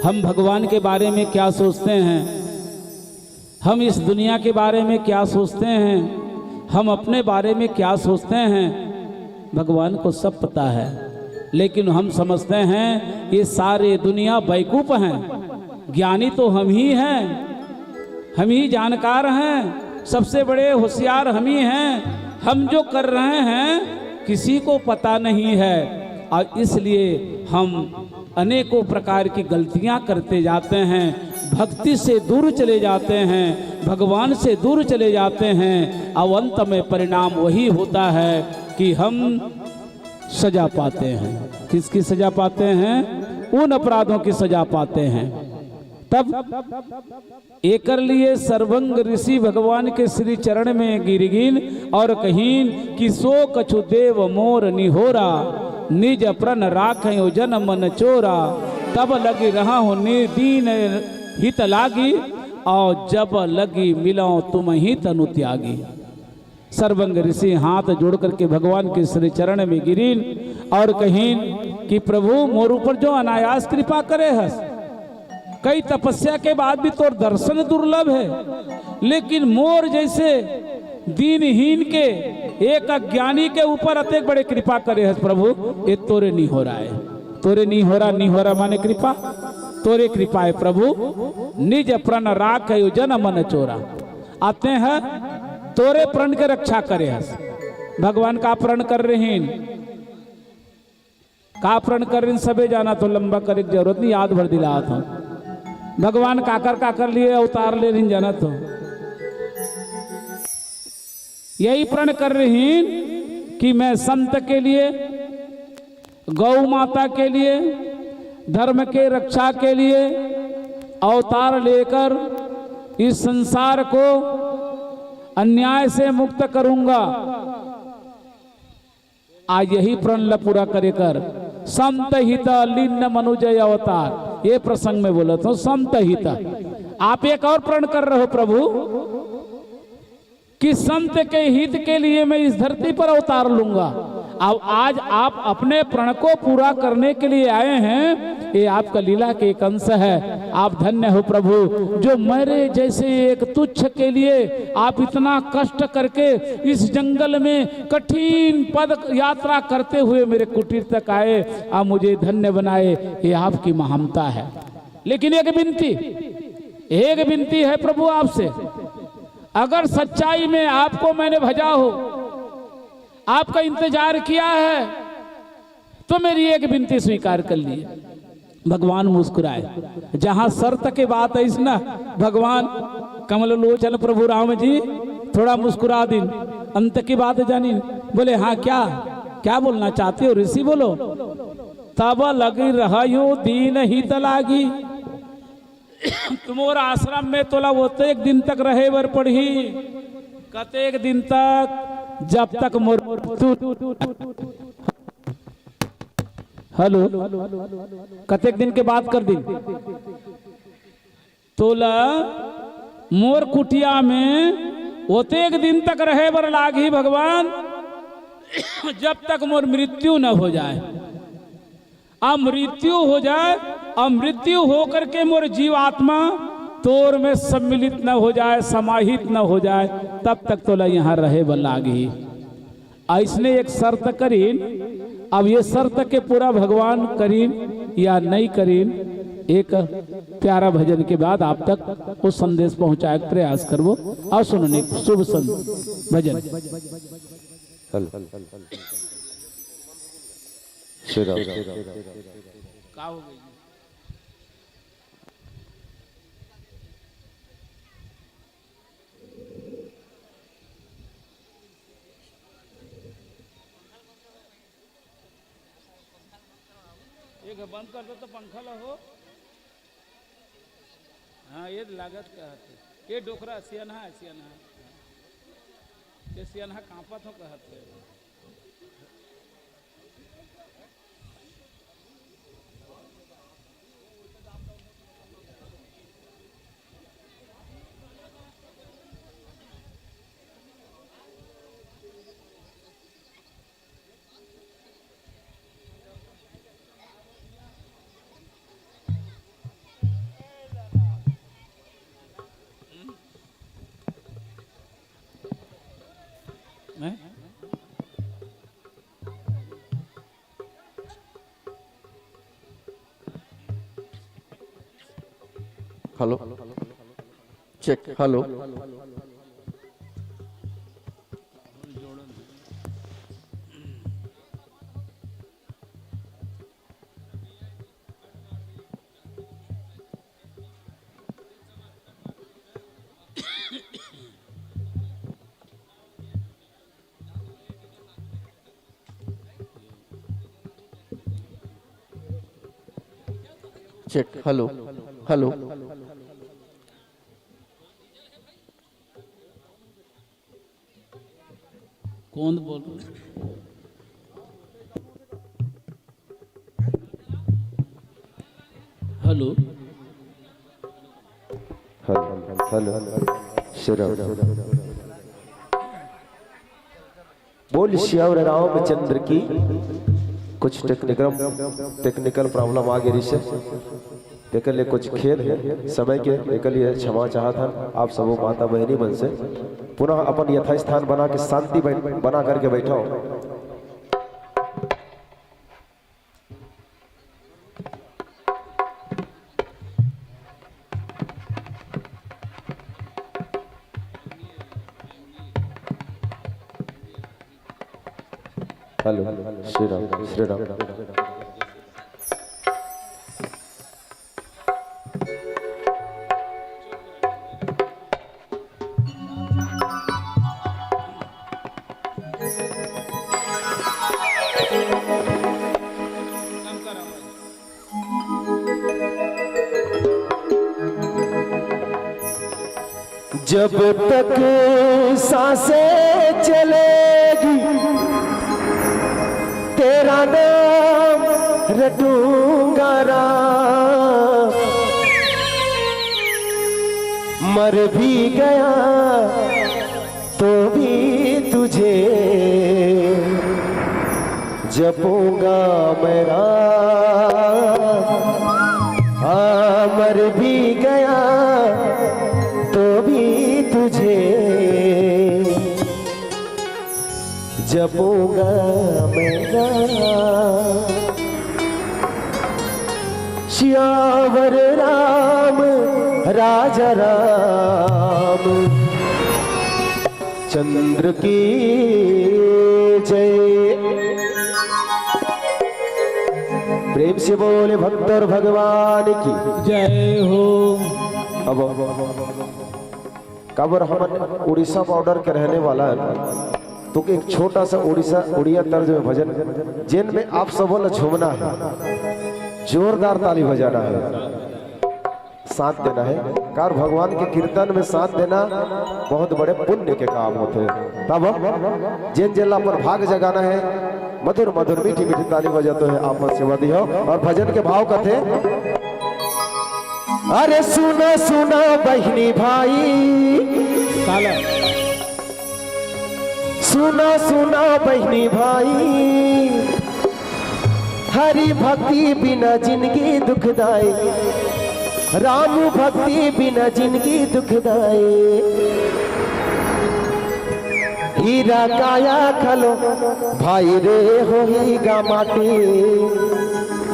हम भगवान के बारे में क्या सोचते हैं, हम इस दुनिया के बारे में क्या सोचते हैं, हम अपने बारे में क्या सोचते हैं, भगवान को सब पता है। लेकिन हम समझते हैं ये सारे दुनिया बेवकूफ हैं, ज्ञानी तो हम ही हैं, हम ही जानकार हैं, सबसे बड़े होशियार हम ही हैं। हम जो कर रहे हैं किसी को पता नहीं है, और इसलिए हम अनेकों प्रकार की गलतियां करते जाते हैं, भक्ति से दूर चले जाते हैं, भगवान से दूर चले जाते हैं। अब अंत में परिणाम वही होता है कि हम सजा पाते हैं। किसकी सजा पाते हैं? उन अपराधों की सजा पाते हैं। तब एकर लिए सर्वंग ऋषि भगवान के श्री चरण में गिरगिन और कहिन कि सो कछु देव मोर निहोरा, निज प्रण राखयो जन मन चोरा। तब लगी रहहु नि दीन हित लागी, और जब लगी मिलो तुम ही तनु त्यागी। सर्वंग ऋषि हाथ जोड़ करके भगवान के श्री चरण में गिरीन और कहीन कि प्रभु, मोर ऊपर जो अनायास कृपा करे हस, कई तपस्या के बाद भी तोर दर्शन दुर्लभ है, लेकिन मोर जैसे दीनहीन के, एक अज्ञानी के ऊपर अतेक बड़े कृपा करे हस प्रभु, ये तोरे निहोरा है। तोरे निहोरा, निहोरा माने कृपा, तोरे कृपा है प्रभु। निज प्रण राखयो जन मन चोरा। आते हैं तोरे प्रण के रक्षा करे हस। भगवान का प्रण कर रहीन, का प्रण कर रहीन, सबे जानत हो, लंबा करे के जरूरत नहीं, याद भर दिलात हो। भगवान काकर काकर लिए अवतार ले रहीन, जानत हो। यही प्रण कर रहीन कि मैं संत के लिए, गौ माता के लिए, धर्म के रक्षा के लिए अवतार लेकर इस संसार को अन्याय से मुक्त करूंगा। आज यही प्रण ला पूरा करे कर संत हित लीन मनुजय अवतार, ये प्रसंग में बोलत हो, संत हित। आप एक और प्रण कर रहे हो प्रभु, कि संत के हित के लिए मैं इस धरती पर अवतार लूंगा। अब आज आप अपने प्रण को पूरा करने के लिए आए हैं, ये आपका लीला के एक अंश है। आप धन्य हो प्रभु, जो मेरे जैसे एक तुच्छ के लिए आप इतना कष्ट करके इस जंगल में कठिन पद यात्रा करते हुए मेरे कुटीर तक आए, आप मुझे धन्य बनाए, ये आपकी महानता है। लेकिन एक विनती, एक विनती है प्रभु आपसे, अगर सच्चाई में आपको मैंने भजा हो, आपका इंतजार किया है, तो मेरी एक विनती स्वीकार कर लिए। भगवान मुस्कुराए। जहां शर्त के बात है इस ना, भगवान कमल लोचन प्रभु राम जी थोड़ा मुस्कुरा दिन, अंत की बात जानिन। बोले, "हाँ, क्या, क्या बोलना चाहते हो ऋषि, बोलो।" "तब लगी रहयो दीन हित लागी।" मोर आश्रम में तोला ओतेक दिन तक रहे बर पड़ही। कतेक दिन तक? जब तक मोर मृत्यु। हेलो, कतेक दिन के बात कर दी? तोला मोर कुटिया में ओतेक दिन तक रहे बर लागही भगवान, जब तक मोर मृत्यु न हो जाए। अब मृत्यु हो जाए, अब मृत्यु होकर के मोर जीवात्मा तोर में सम्मिलित न हो जाए, समाहित न हो जाए, तब तक तोला यहाँ रहे बर लागही। अइसने एक शर्त करीन, अब ये शर्त के पूरा भगवान करीन या नहीं करीन, एक प्यारा भजन के बाद आप तक वो संदेश पहुंचाए के प्रयास करबो। और सुनने शुभ संग भजन। हेलो। श्री राम। का हो गई? एक बंद कर दो तो पंखा ला हो। हाँ, ये लागत का हथे। ये डोकरा सियाना है, सियाना है। ये सियाना कांपत हो कहत है। हैं? Hello, check. Hello. Check. Hello, hello. कौन बोल रहे? Hello. Hello, hello. Shri Ram. बोल सियावर रामचंद्र की। कुछ टेक्निकल, टेक्निकल प्रॉब्लम आ गई रिहिसे, तेकर ले कुछ खेद है समय के, एकर लिए क्षमा चाहत हन आप सबो माता बहिनी मन से। पुनः अपन यथास्थान बना के शांति बन-, बना करके बैठो। हेलो, श्री राम, श्री राम। जब तक सांसें चलेगी, तेरा नाम रटूंगा राम। मर भी गया तो भी तुझे जपूंगा मैं राम। हाँ, मर भी गया तो भी तुझे जपूंगा मैं राम। सियावर राम, राजा राम चंद्र की जय। प्रेम से बोले भक्त और भगवान की जय हो। अब काबर हमन उड़ीसा बॉर्डर के रहने वाला हन, तो एक छोटा सा उड़ीसा, उड़िया तर्ज में भजन, जेन में आप सबो ला झूमना है, जोरदार ताली बजाना है, साथ देना है। कार भगवान के कीर्तन में साथ देना बहुत बड़े पुण्य के काम होथे। तब हम जेन जेन ला अपन भाग जगाना है, मधुर मधुर मीठी मीठी ताली बजाते हुए आप मन सेवा दियो और भजन के भाव कथे। अरे सुना सुना बहिनी भाई, काला। सुना सुना बहिनी भाई, हरि भक्ति बिना जिंदगी दुखदाई, राम भक्ति बिना जिंदगी दुखदाई। हीरा काया घलो भाई रे होही गा माटी,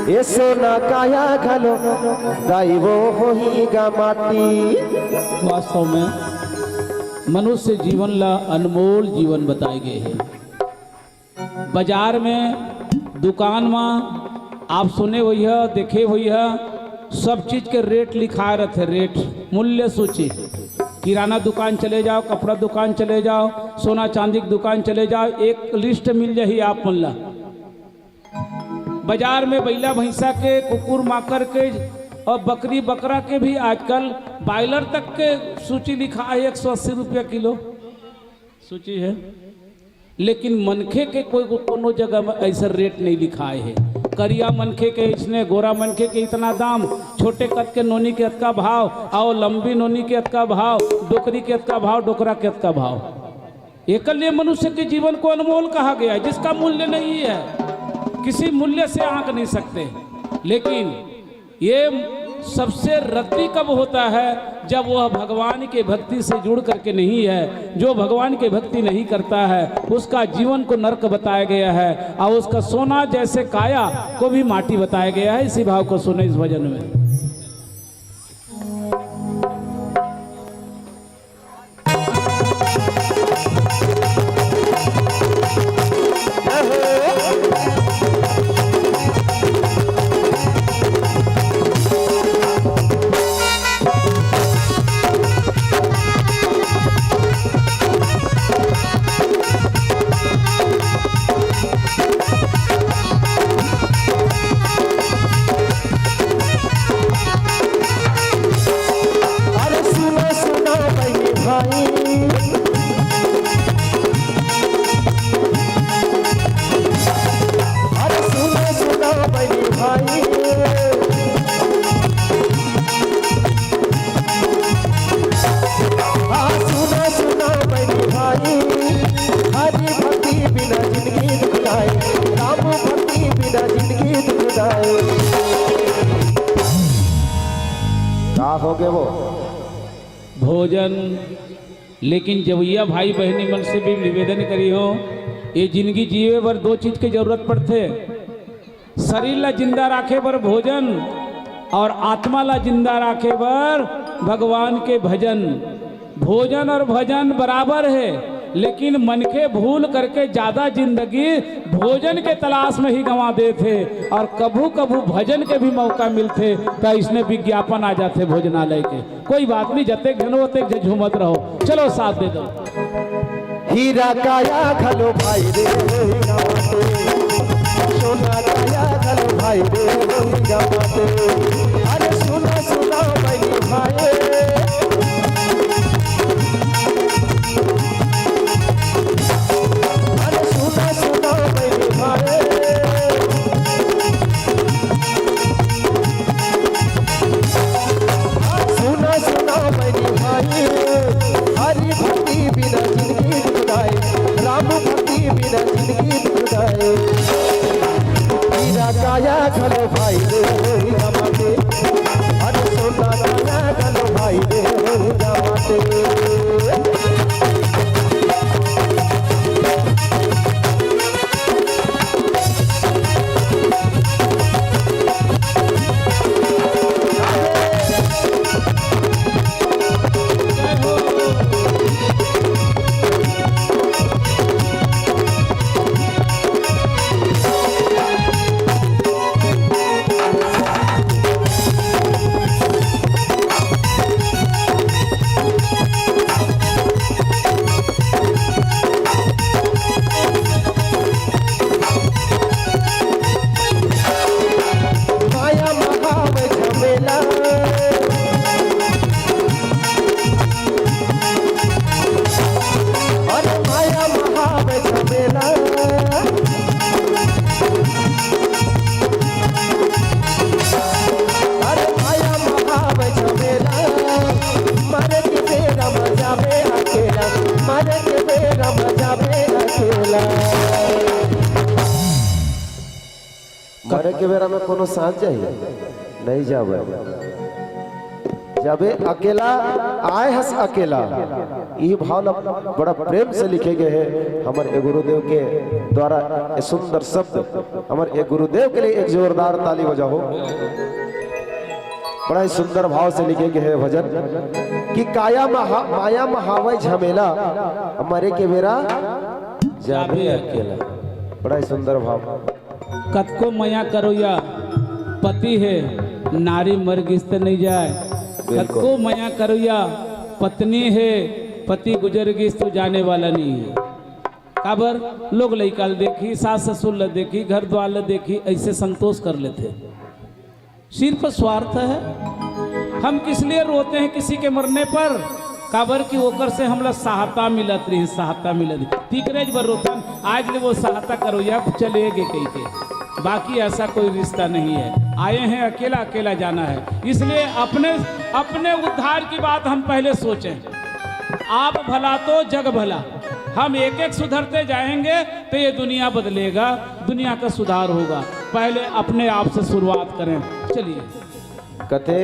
ए सोना काया घलो दाई वो होही गा माटी। वास्तव में मनुष्य जीवन ला अनमोल जीवन बताए गए हे। बाजार में, दुकान में आप सुने होइहा, देखे होइहा, सब चीज के रेट लिखाए रथे, रेट, मूल्य सूची। किराना दुकान चले जाओ, कपड़ा दुकान चले जाओ, सोना चांदी के दुकान चले जाओ, एक लिस्ट मिल जाही आप मन ला। बाजार में बइला भैंसा के, कुकुर माकर के और बकरी बकरा के भी आजकल बॉयलर तक के सूची लिखा है, एक सौ अस्सी रुपया किलो सूची है। लेकिन मनखे के कोई, कोनो जगह में ऐसा रेट नहीं लिखाए है। करिया मनखे के इसने, गोरा मनखे के इतना दाम, छोटे कद के नोनी के अतका भाव, और लंबी नोनी के अतका भाव, डोकरी के अतका भाव, डोकरा के अतका भाव। एकर लिए मनुष्य के जीवन को अनमोल कहा गया है, जिसका मूल्य नहीं है, किसी मूल्य से आंक नहीं सकते। लेकिन ये सबसे रद्दी कब होता है? जब वह भगवान के भक्ति से जुड़ करके नहीं है। जो भगवान के भक्ति नहीं करता है, उसका जीवन को नरक बताया गया है और उसका सोना जैसे काया को भी माटी बताया गया है। इसी भाव को सुने इस भजन में। अरे सुनो सुनो बहिनी भाई, अरे सुनो सुनो बहिनी भाई, हाँ सुनो सुनो बहिनी भाई, हरि भक्ति बिना जिंदगी दुखदाई, राम भक्ति बिना जिंदगी दुखदाई। का हो गे वो? भोजन। लेकिन जवइया भाई बहिनी मन से भी निवेदन करिहौं, ये जिंदगी जीवे बर दो चीज के जरूरत पड़थे, शरीर ला जिंदा राखे बर भोजन और आत्मा ला जिंदा राखे बर भगवान के भजन। भोजन और भजन बराबर है, लेकिन मनखे भूल करके ज्यादा जिंदगी भोजन के तलाश में ही गंवा देथे और कभू-कभू भजन के भी मौका मिलथे, त इसने विज्ञापन आ जाथे भोजनालय के। कोई बात नहीं, जतेक झन हो, ओतेक झन झूमत रहो। चलो, साथ दे दो। हीरा काया घलो भाई रे, हीरा माते। सोना काया घलो भाई रे, हीरा माते। अरे सुना, सुना बहिनी भाई। अरे सुना, सुना बहिनी भाई। सुना सुना बहिनी भाई, हरि भक्ति बिना जिंदगी दुखदाई, राम भक्ति बिना जिंदगी दुखदाई। हीरा काया घलो भाई रे हीरा माते, अरे सोना काया घलो भाई रे हीरा माते। के बेरा में कोनो साथ जाही? नहीं जावे। जबे अकेला आए हस अकेला, इही भाव ला बड़ा प्रेम से लिखे गए हे हमर ए गुरुदेव के द्वारा। ए सुंदर शब्द, हमर ए गुरुदेव के लिए एक जोरदार ताली बजाओ। बड़ा ही सुंदर भाव से लिखे गए हे भजन कि काया महा-, माया महावय झमेला, मरे के बेरा जाबे अकेला। बड़ा ही सुंदर भाव। कतको मया करोइया पति हे, नारी मर गिस त नइ जाय। बिल्कुल। कतको मया करोइया पत्नी हे, पति गुजर गिस त जाने वाला नइ हे। काबर? लोग लइका ल देखही, सास ससुर ल देखही, घर द्वार ल देखही, अइसे संतोष कर लेथे। सिर्फ स्वार्थ है। हम किस लिए रोते हैं किसी के मरने पर? काबर कि ओकर से हमला सहायता मिलत रही, सहायता मिलत रही। तिकरेज बर रोथन, आज ले वो सहायता करोइया चले गे कहिके। बाकी ऐसा कोई रिश्ता नहीं है। आए हैं अकेला, अकेला जाना है। इसलिए अपने, अपने उद्धार की बात हम पहले सोचें। आप भला तो जग भला। हम एक एक सुधरते जाएंगे तो ये दुनिया बदलेगा, दुनिया का सुधार होगा। पहले अपने आप से शुरुआत करें। चलिए। कथे,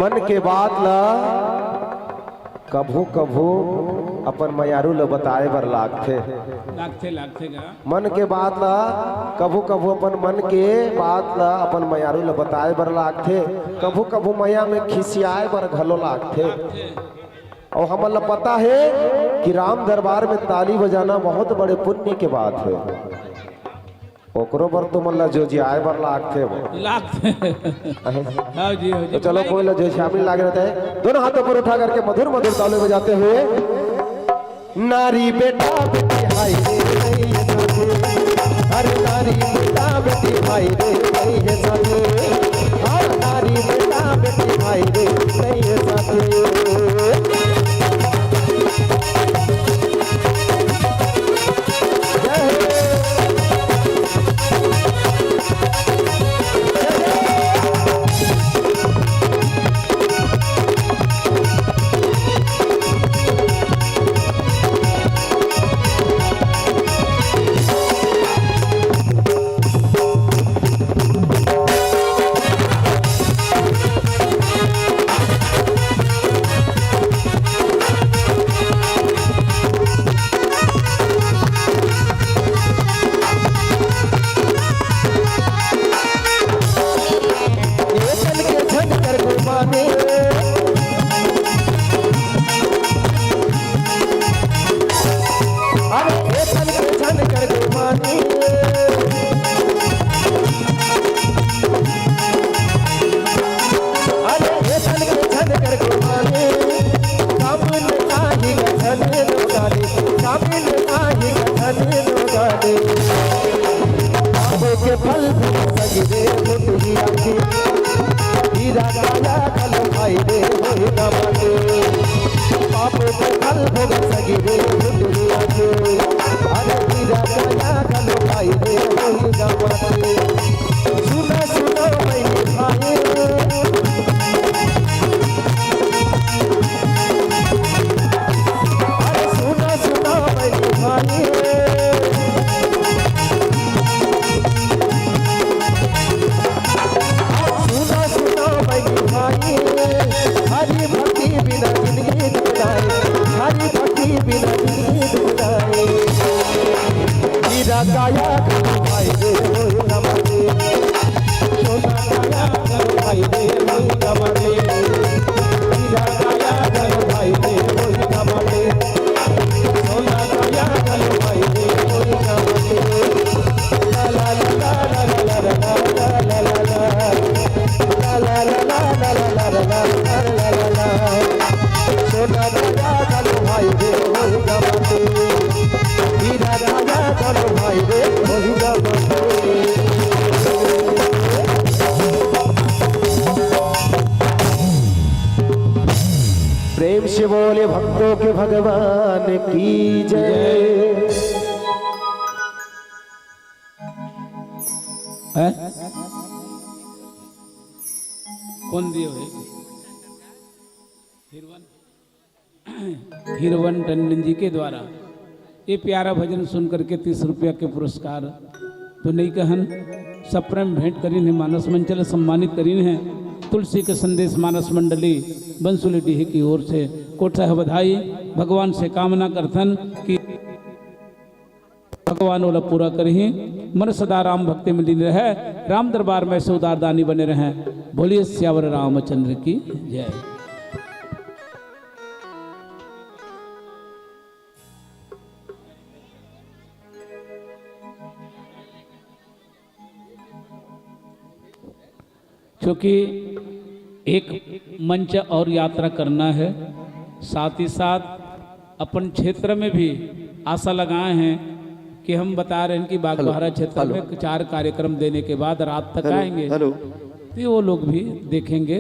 मन के बात ला कभू कभू अपन मयारू ला बताए बर लागथे। लागथे, लागथे गा। मन के बात ला कभू कभू अपन मन के बात ला अपन मयारू ला बताए बर लागथे। कभू कभू मया में खिसियाए बर घलो लागथे। लागथे। अउ हमन ला पता हे कि राम दरबार में ताली बजाना बहुत बड़े पुण्य के बात हे। ओकरो बर तुमन ला जोजियाए बर लागथे वो। लागथे। अहे। हाँ जी, हाँ जी। तो चलो, कोई ला जो शामिल लागे रहता है, दोनों हाथों पर उठा करके मधुर मधुर ताली बजाते हुए। नारी बेटा बेटी हाय रे, नहीं है साथे। अरे नारी बेटा बेटी हाय रे, नहीं है साथे। हाँ, नारी बेटा बेटी हाय रे, नहीं है साथे। जय हो। प्रेम से बोले भक्तों के भगवान की जय। हैं? कौन दिए भाई? हिरवन, हिरवन टंडन जी के द्वारा ये प्यारा भजन सुन करके तीस रुपया के पुरस्कार तो नहीं कहन, सप्रेम भेंट करिन हे, मानस मंच ल सम्मानित करिन हे। तुलसी के संदेश मानस मंडली बंसुली डीह की ओर से कोठा बधाई। भगवान से कामना करथन कि भगवान ओला पूरा करही। मन सदा राम भक्ति में लीन रहे, राम दरबार में से उदार दानी बने रहे। बोलिए सियावर रामचंद्र की जय। क्योंकि एक मंच और यात्रा करना है, साथ ही साथ अपन क्षेत्र में भी आशा लगाए हैं कि हम बता रहे हैं कि बागबाहरा क्षेत्र में चार कार्यक्रम देने के बाद रात तक आएंगे। तो वो लोग भी देखेंगे।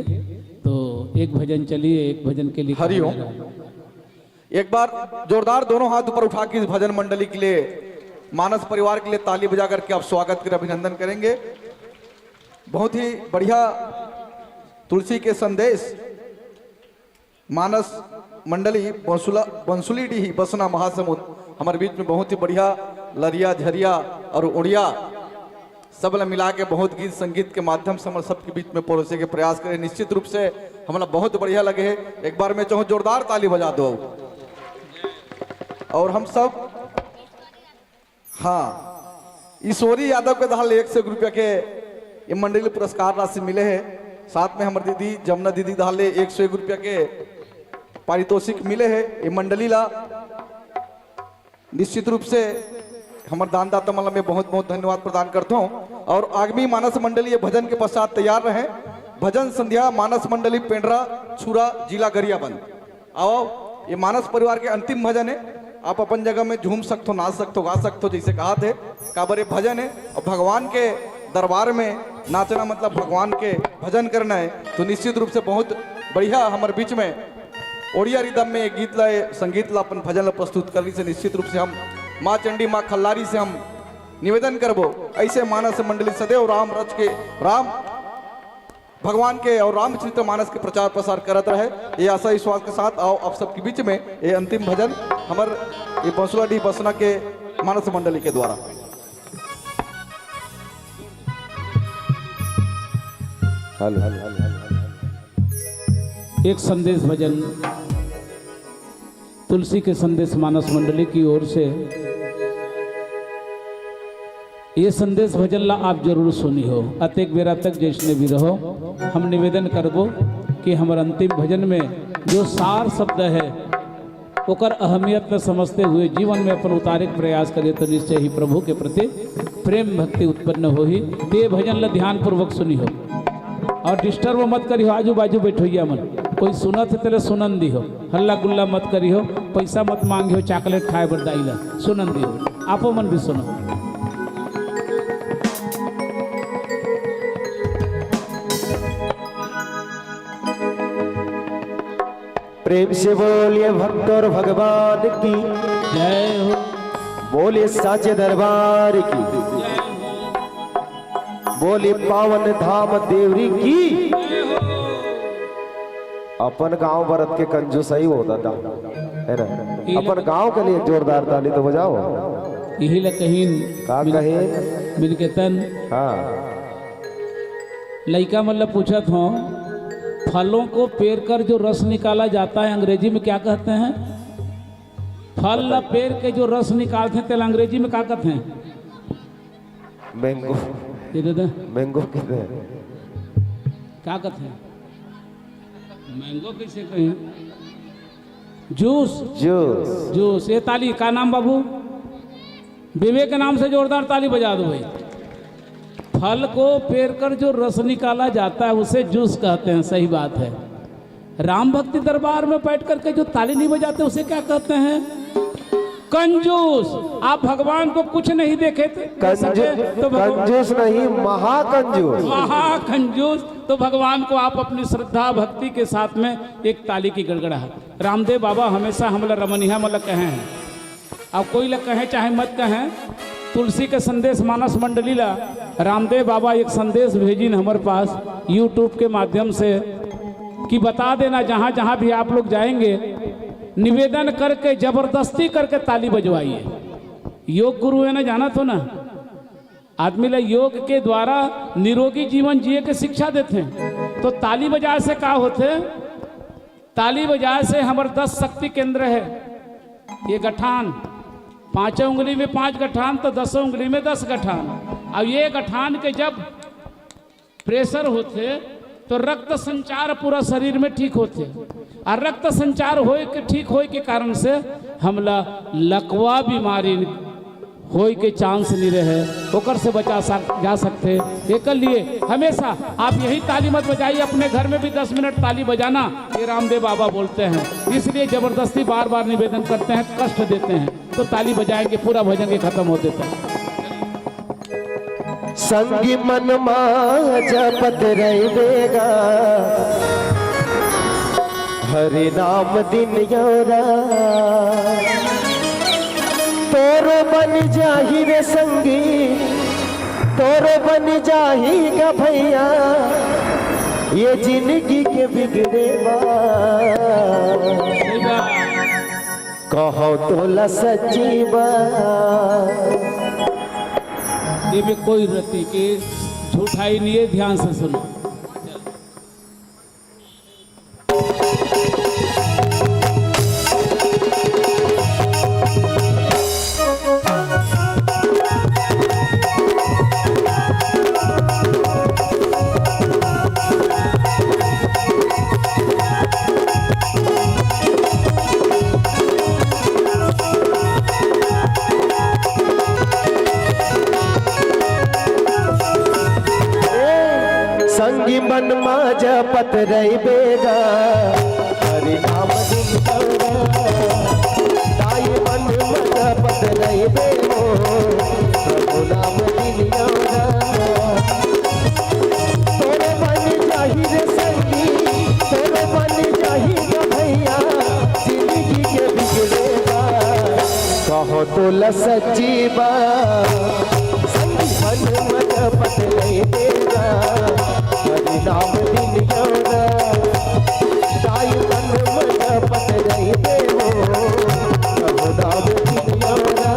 तो एक भजन चलिए, एक भजन के लिए हरिओम। एक बार जोरदार दोनों हाथ ऊपर उठा के इस भजन मंडली के लिए, मानस परिवार के लिए ताली बजा करके आप स्वागत करें, अभिनंदन करेंगे। बहुत ही बढ़िया तुलसी के संदेश। मानस मंडली बंसुला, बंसुली डीह बसना महासमुंद हमारे बीच में बहुत ही बढ़िया लरिया झरिया और उड़िया सब ला मिला के बहुत गीत संगीत के माध्यम से हमर सबके बीच में परोसे के प्रयास करे। निश्चित रूप से हमला बहुत बढ़िया लगे है। एक बार मैं चाहूँ जोरदार ताली बजा दो। और हम सब, हाँ, ईश्वरी यादव के दहाल एक सौ एक रुपया के ये मंडली पुरस्कार राशि मिले है। साथ में हमर दीदी जमुना दीदी दहाल एक सौ एक रुपया के पारितोषिक मिले है ये मंडली ला। निश्चित रूप से हमर दानदाता मन ला मैं बहुत बहुत धन्यवाद प्रदान करता हूँ। और आगामी मानस मंडली ये भजन के पश्चात तैयार रहें। भजन संध्या मानस मंडली पेंड्रा छुरा जिला गरियाबंद। आओ, ये मानस परिवार के अंतिम भजन है। आप अपन जगह में झूम सकथो, नाच सकथो, गा सकथो, जैसे कहा थे काबर ये भजन है और भगवान के दरबार में नाचना मतलब भगवान के भजन करना है। तो निश्चित रूप से बहुत बढ़िया हमर बीच में ओड़िया रिदम में ये गीत ला, ये संगीत ला, अपन भजन ला प्रस्तुत कर ली से निश्चित रूप से हम माँ चंडी माँ खल्लारी से हम निवेदन करबो। ऐसे मानस मंडली सदैव राम रच के, राम भगवान के और रामचरित मानस के प्रचार प्रसार करत रहे, ये आशा विश्वास के साथ। आओ आप सबके बीच में ये अंतिम भजन हमर ये बंसुला डीह बसना के मानस मंडली के द्वारा। हेलो। एक संदेश भजन तुलसी के संदेश मानस मंडली की ओर से। ये संदेश भजन ला आप जरूर सुनी हो, अतेक बेरा तक जैसने भी रहो। हम निवेदन करबो कि हमर अंतिम भजन में जो सार शब्द है, ओकर अहमियत ल समझते हुए जीवन में अपन उतारे के प्रयास करिए, तो निश्चय ही प्रभु के प्रति प्रेम भक्ति उत्पन्न होही। ते भजन ल ध्यानपूर्वक सुनी हो और डिस्टर्ब मत करी हो आजू बाजू बैठोइया मन। कोई सुनत है तेला सुनन दी हो, हल्ला गुल्ला मत करी हो, पैसा मत मांगी हो चॉकलेट खाए बर दाई ला, सुनन दी हो, आपो मन भी सुनो। प्रेम से बोलिए भक्त और भगवान की जय हो। बोलिए साचे दरबार की। बोलिए पावन धाम देवरी की। अपन गांव भरत के कंजूस ही हो दादा, है ना? अपन गांव के लिए जोरदार ताली तो बजाओ। यही ला कहीं का मिल-, कहीं? मिल के तन। हाँ। लइका मन ल पूछत हों, फलों को पेर कर जो रस निकाला जाता है, अंग्रेजी में क्या कहते हैं? फल ल पेर के जो रस निकालथे, तेला अंग्रेजी में का कहते हैं? मैंगो। ये दे दे। मैंगो कहते हैं। का कहते हैं? मैंगो कैसे कहें? जूस। जूस। जूस। ये ताली का नाम बाबू? विवेक के नाम से जोरदार ताली बजा दो भाई। फल को पेर कर जो रस निकाला जाता है, उसे जूस कहते हैं। सही बात है। राम भक्ति दरबार में बैठ करके जो ताली नहीं बजाते, उसे क्या कहते हैं? कंजूस। आप भगवान को कुछ नहीं देखे थे, दे कंजू-, सके तो भगवान कंजूस नहीं, महाकंजूस। महाकंजूस। तो भगवान को आप अपनी श्रद्धा भक्ति के साथ में एक ताली की गड़गड़ाहट। रामदेव बाबा हमेशा हमला रमनिया मतलब कहे हैं, अब कोई ला कहे चाहे मत कहे, तुलसी के संदेश मानस मंडली ला रामदेव बाबा एक संदेश भेजिन हमर पास YouTube के माध्यम से कि बता देना, जहाँ जहाँ भी आप लोग जाएंगे, निवेदन करके, जबरदस्ती करके ताली बजवाइए। योग गुरु है ना, जाना तो ना, आदमी ला योग के द्वारा निरोगी जीवन जिए के शिक्षा देथे। तो ताली बजाए से का होथे? ताली बजाए से हमर दस शक्ति केंद्र हे, ये गठान, पांचों उंगली में पांच गठान तो दसों उंगली में दस गठान। अब ये गठान के जब प्रेशर होथे तो रक्त संचार पूरा शरीर में ठीक होथे, और रक्त संचार होए के, ठीक होए के कारण से हमला लकवा बीमारी होए के चांस नहीं रहे, ओकर से बचा सक-, जा सकथे। एकर लिए हमेशा आप यही ताली मत बजाइए, अपने घर में भी दस मिनट ताली बजाना, ये रामदेव बाबा बोलते हैं। इसलिए जबरदस्ती बार बार निवेदन करते हैं, कष्ट देते हैं, तो ताली बजाएंगे, पूरा भजन के खत्म होते तक। संगी मन मा जपत रहिबे गा, हरि नाम दिन यौरा। तोरो बन जाही रे संगी, तोरो बन जाही गा भैया, ये जिंदगी के बिगड़े बा। कहो तोला सच्ची बात। एमे कोई रति के झूठाई नहीं है, ध्यान से सुनो। संगी मन मा जपत रहिबे गा, हरि नाम दिन गौरा। ताई मन मा जपत रहिबे हो, प्रभु नाम दिन गौरा। तोरे बन जाही रे संगी, तोरे बन जाही रे भैया, जिंदगी के बिगड़े बा। कहो तोला सच्ची बात, संगी मन मा जपत रहिबे गा, हरि नाम दिन गौरा। ताई मन मा जपत रहिबे हो, प्रभु नाम दिन गौरा।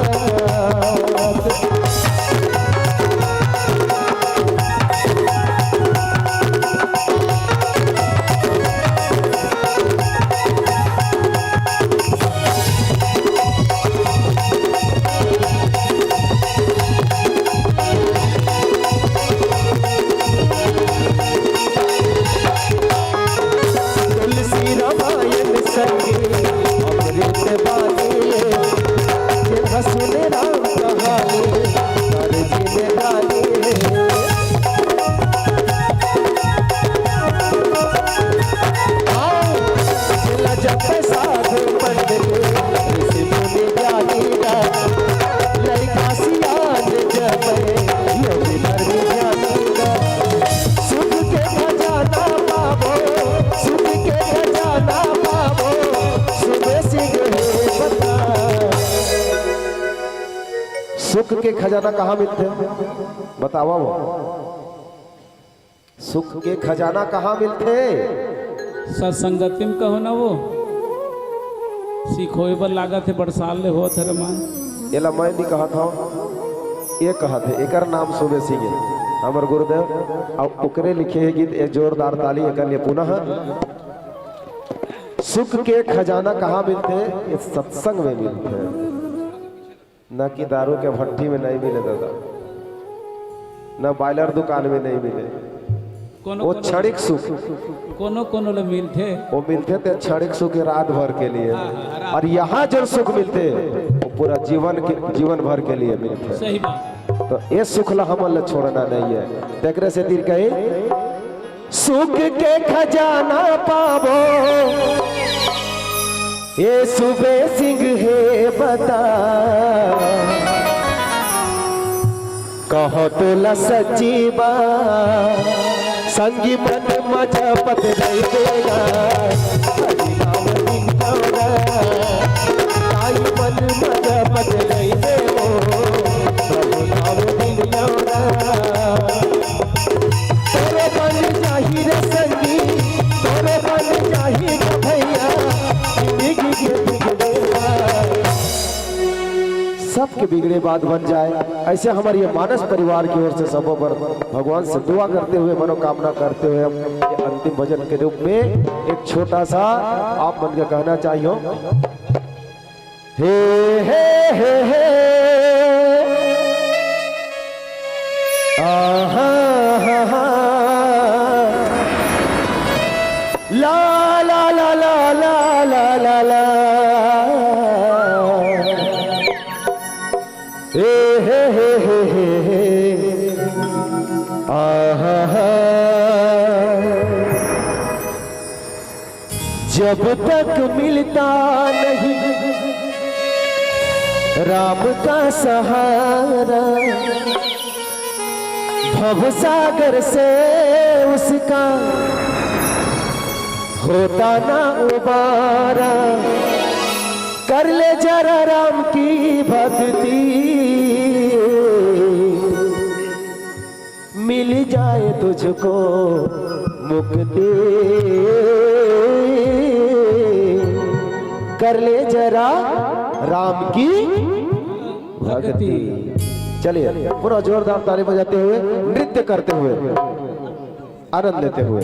तुलसी रामायण संगे अमृत बानी, जेन सुने राम कहानी, कर जिंदगानी। आओ, जेला जपे साधु पंडित, ऋषि मुनि ज्ञानी गा, लइका सियान जपे, योगी धर्मी ज्ञानी गा। सुख के खजाना पाबो, सुख के खजाना पाबो, सुबे सिंह हे बता। सुख के खजाना कहाँ मिलथे? बतावा वो। सुख के खजाना कहाँ मिलथे? सत्संगति म कहो ना वो। सिखोए बर लागत हे, बड़ साल ले होत हे रे मन। एला मैं नहीं कहत हव, ये कहत हे, एकर नाम सुबे सिंह हे, हमर गुरुदेव, अउ ओकरे लिखे हे गीत। एक जोरदार ताली एकर लिए पुनः। सुख के खजाना कहाँ मिलथे? ये सत्संग में मिलथे। न कि दारू के भट्टी में नहीं मिले दादा, न बॉयलर दुकान में नहीं मिले। कोनो वो कोनो क्षणिक सुख। कोनो कोनो ले मिलथे। वो मिलथे ते क्षणिक सुख हे रात भर के लिए। हाँ, हाँ, रात और यहाँ जो सुख मिलथे वो पूरा जीवन के, जीवन भर के लिए मिलथे। सही बात। तो ये सुख ला हमन ला छोड़ना नहीं हे। तेकरे सेती कही, सुख के खजाना पाबो, ए सुबे सिंह हे बता। कहो तोला सच्ची बात, संगी मन मा जपत रहिबे गा, हरि नाम दिन गौरा। ताई मन मा जपत रहिबे हो, प्रभु नाम दिन गौरा। तोरे बन जाही रे संगी, तोरे बन जाही रे भैया, जिंदगी के बिगड़े बा। सबके बिगड़े बात बन जाए। ऐसे हमारे ये मानस परिवार की ओर से सबों पर भगवान से दुआ करते हुए, मनोकामना करते हुए हम ये अंतिम भजन के रूप में एक छोटा सा आप मन के कहना चाहियो। हे, हे, हे, हे। आहा, हा, हा। ला, ला, ला। हे, हे, हे, हे, हे, हे। आहा, हा। जब तक मिलता नहीं राम का सहारा, भव सागर से उसका होता ना उबारा। कर ले जरा राम की भक्ति, मिल जाए तुझको मुक्ति। कर ले जरा राम की भक्ति। चलिए, पूरा जोरदार ताली बजाते हुए, नृत्य करते हुए, आनंद लेते हुए।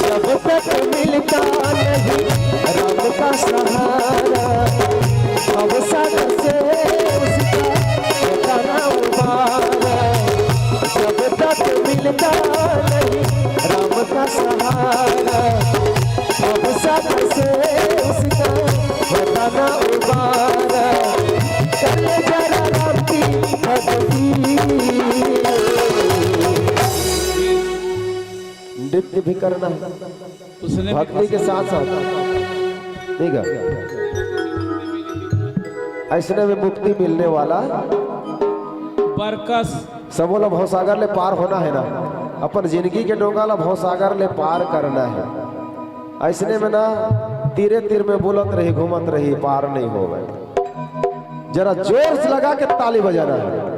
जब तक मिलता नहीं राम का सहारा, भव सागर से उसका होता ना उबारा। जब तक मिलता नहीं राम का सहारा, भव सागर से उसका होता ना उबारा। कर ले जरा राम की भक्ति। नृत्य भी करना है, उसने भी भक्ति के साथ साथ, ठीक है, ऐसने में मुक्ति मिलने वाला। बरकस। सबो ला भवसागर ले पार होना है ना, अपन जिंदगी के डोंगा ला भवसागर ले पार करना है। ऐसने में ना तीरे तीर में बोलत रही, घूमत रही, पार नहीं होवे। जरा जोर से लगा के ताली बजाना है।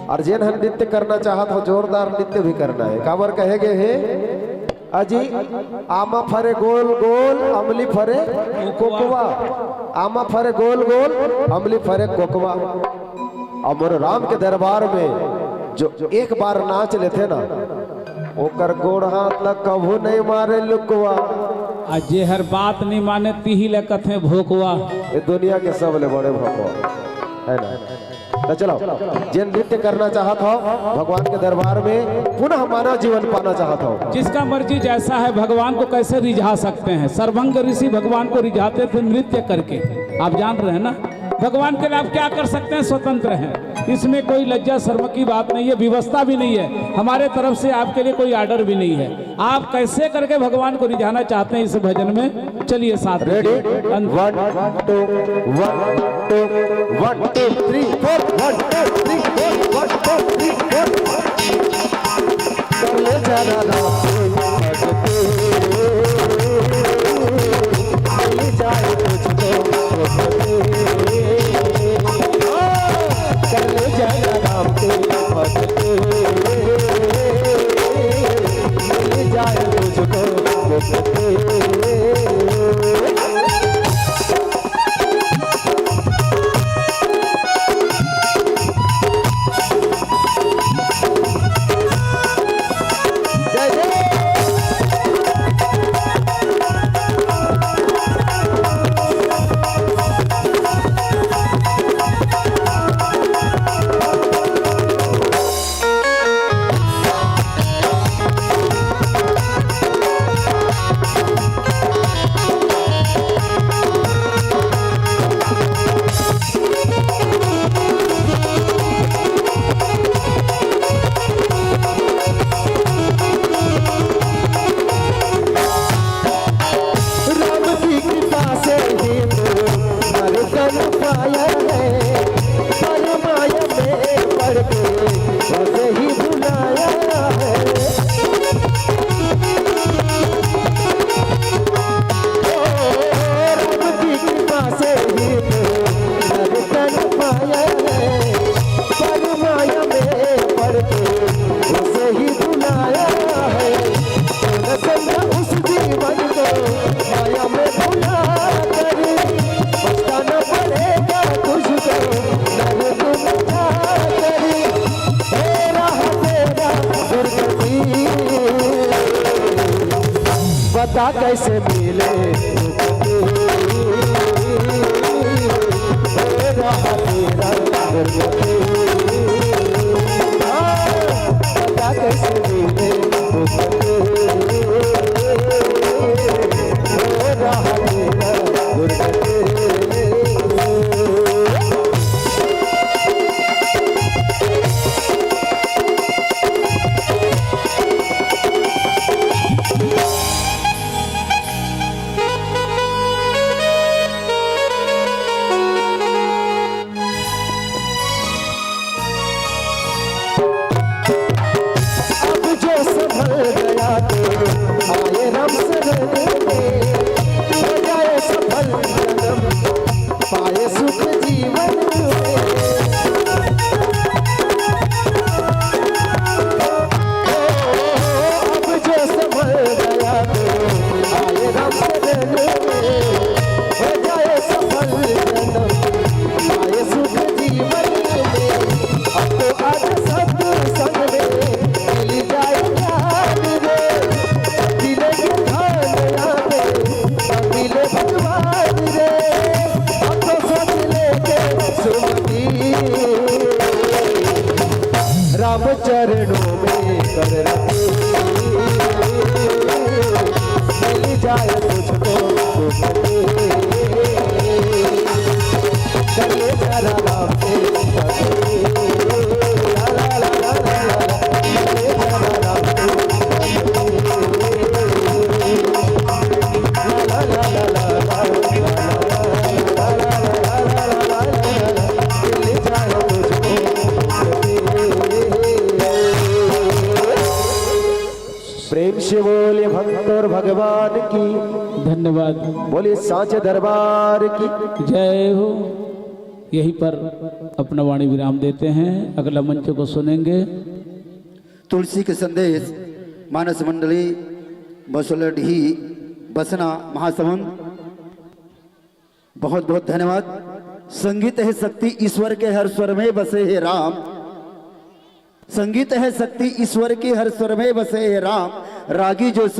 और जेन ह नृत्य करना चाहत हो, जोरदार नृत्य भी करना है। काबर कहे गए हे, अजी, आमा फरे गोल गोल, अमली फरे कोकवा। आमा फरे गोल गोल, अमली फरे कोकवा। और मोर राम के दरबार में जो एक बार नाच लेथे ना, ओकर गोड़ हाथ ला कभू नहीं मारे लुकवा। आ जेहर बात नहीं माने, तिही ले कथे भोकवा। ये दुनिया के सबले बड़े भोकवा है ना। तो चलो, जे नृत्य करना चाहत हो भगवान के दरबार में, पुनः मानव जीवन पाना चाहत हो। जिसका मर्जी जैसा है, भगवान को कैसे रिझा सकते हैं? सर्वंग ऋषि भगवान को रिझाते थे नृत्य करके, आप जान रहे हैं ना। भगवान के लिए आप क्या कर सकते हैं, स्वतंत्र हैं, इसमें कोई लज्जा शर्म की बात नहीं है, विवशता भी नहीं है, हमारे तरफ से आपके लिए कोई ऑर्डर भी नहीं है। आप कैसे करके भगवान को रिझाना चाहते हैं इस भजन में, चलिए साथ में। Ready? One, two, one, two, one, two, three, four, one, two, three, four, one, two, three, four। कर ले जरा राम की भक्ति, मिल जाए तुझको मुक्ति। कर ले जरा राम की भक्ति, मिल जाए तुझको मुक्ति। जय जय कैसे मिले कैसे मिले अब जो संभल गया तो आए राम शरण में, हो जाए सफल जन्म, पाए सुख जीवन में। अब जो संभल गया तो आए राम शरण में, हो जाए सफल जन्म, पाए सुख जीवन में। अब तो आज सत्संग में मिल जाए ज्ञान रे, मिले ज्ञान याद, मिले भगवान रे। अब तो सोच लेके सुमति राम चरणों में कर रखी, मिल जाए तुझको सुमति। चले जा राम के पथ में। ला ला ला ला ला ला ला। चले जा राम के पथ में। ला ला ला ला ला ला। प्रेम से बोलिए भक्त और भगवान की। धन्यवाद। बोलिए सांचे दरबार की। जय हो। यहीं पर अपना वाणी विराम देते हैं, अगला मंच को सुनेंगे। तुलसी के संदेश, मानस मंडली, बसोलडीह, बसना, महासमुंद। बहुत बहुत धन्यवाद। संगीत है शक्ति ईश्वर के हर स्वर में बसे है राम। संगीत है शक्ति ईश्वर के हर स्वर में बसे है राम। रागी जो सुन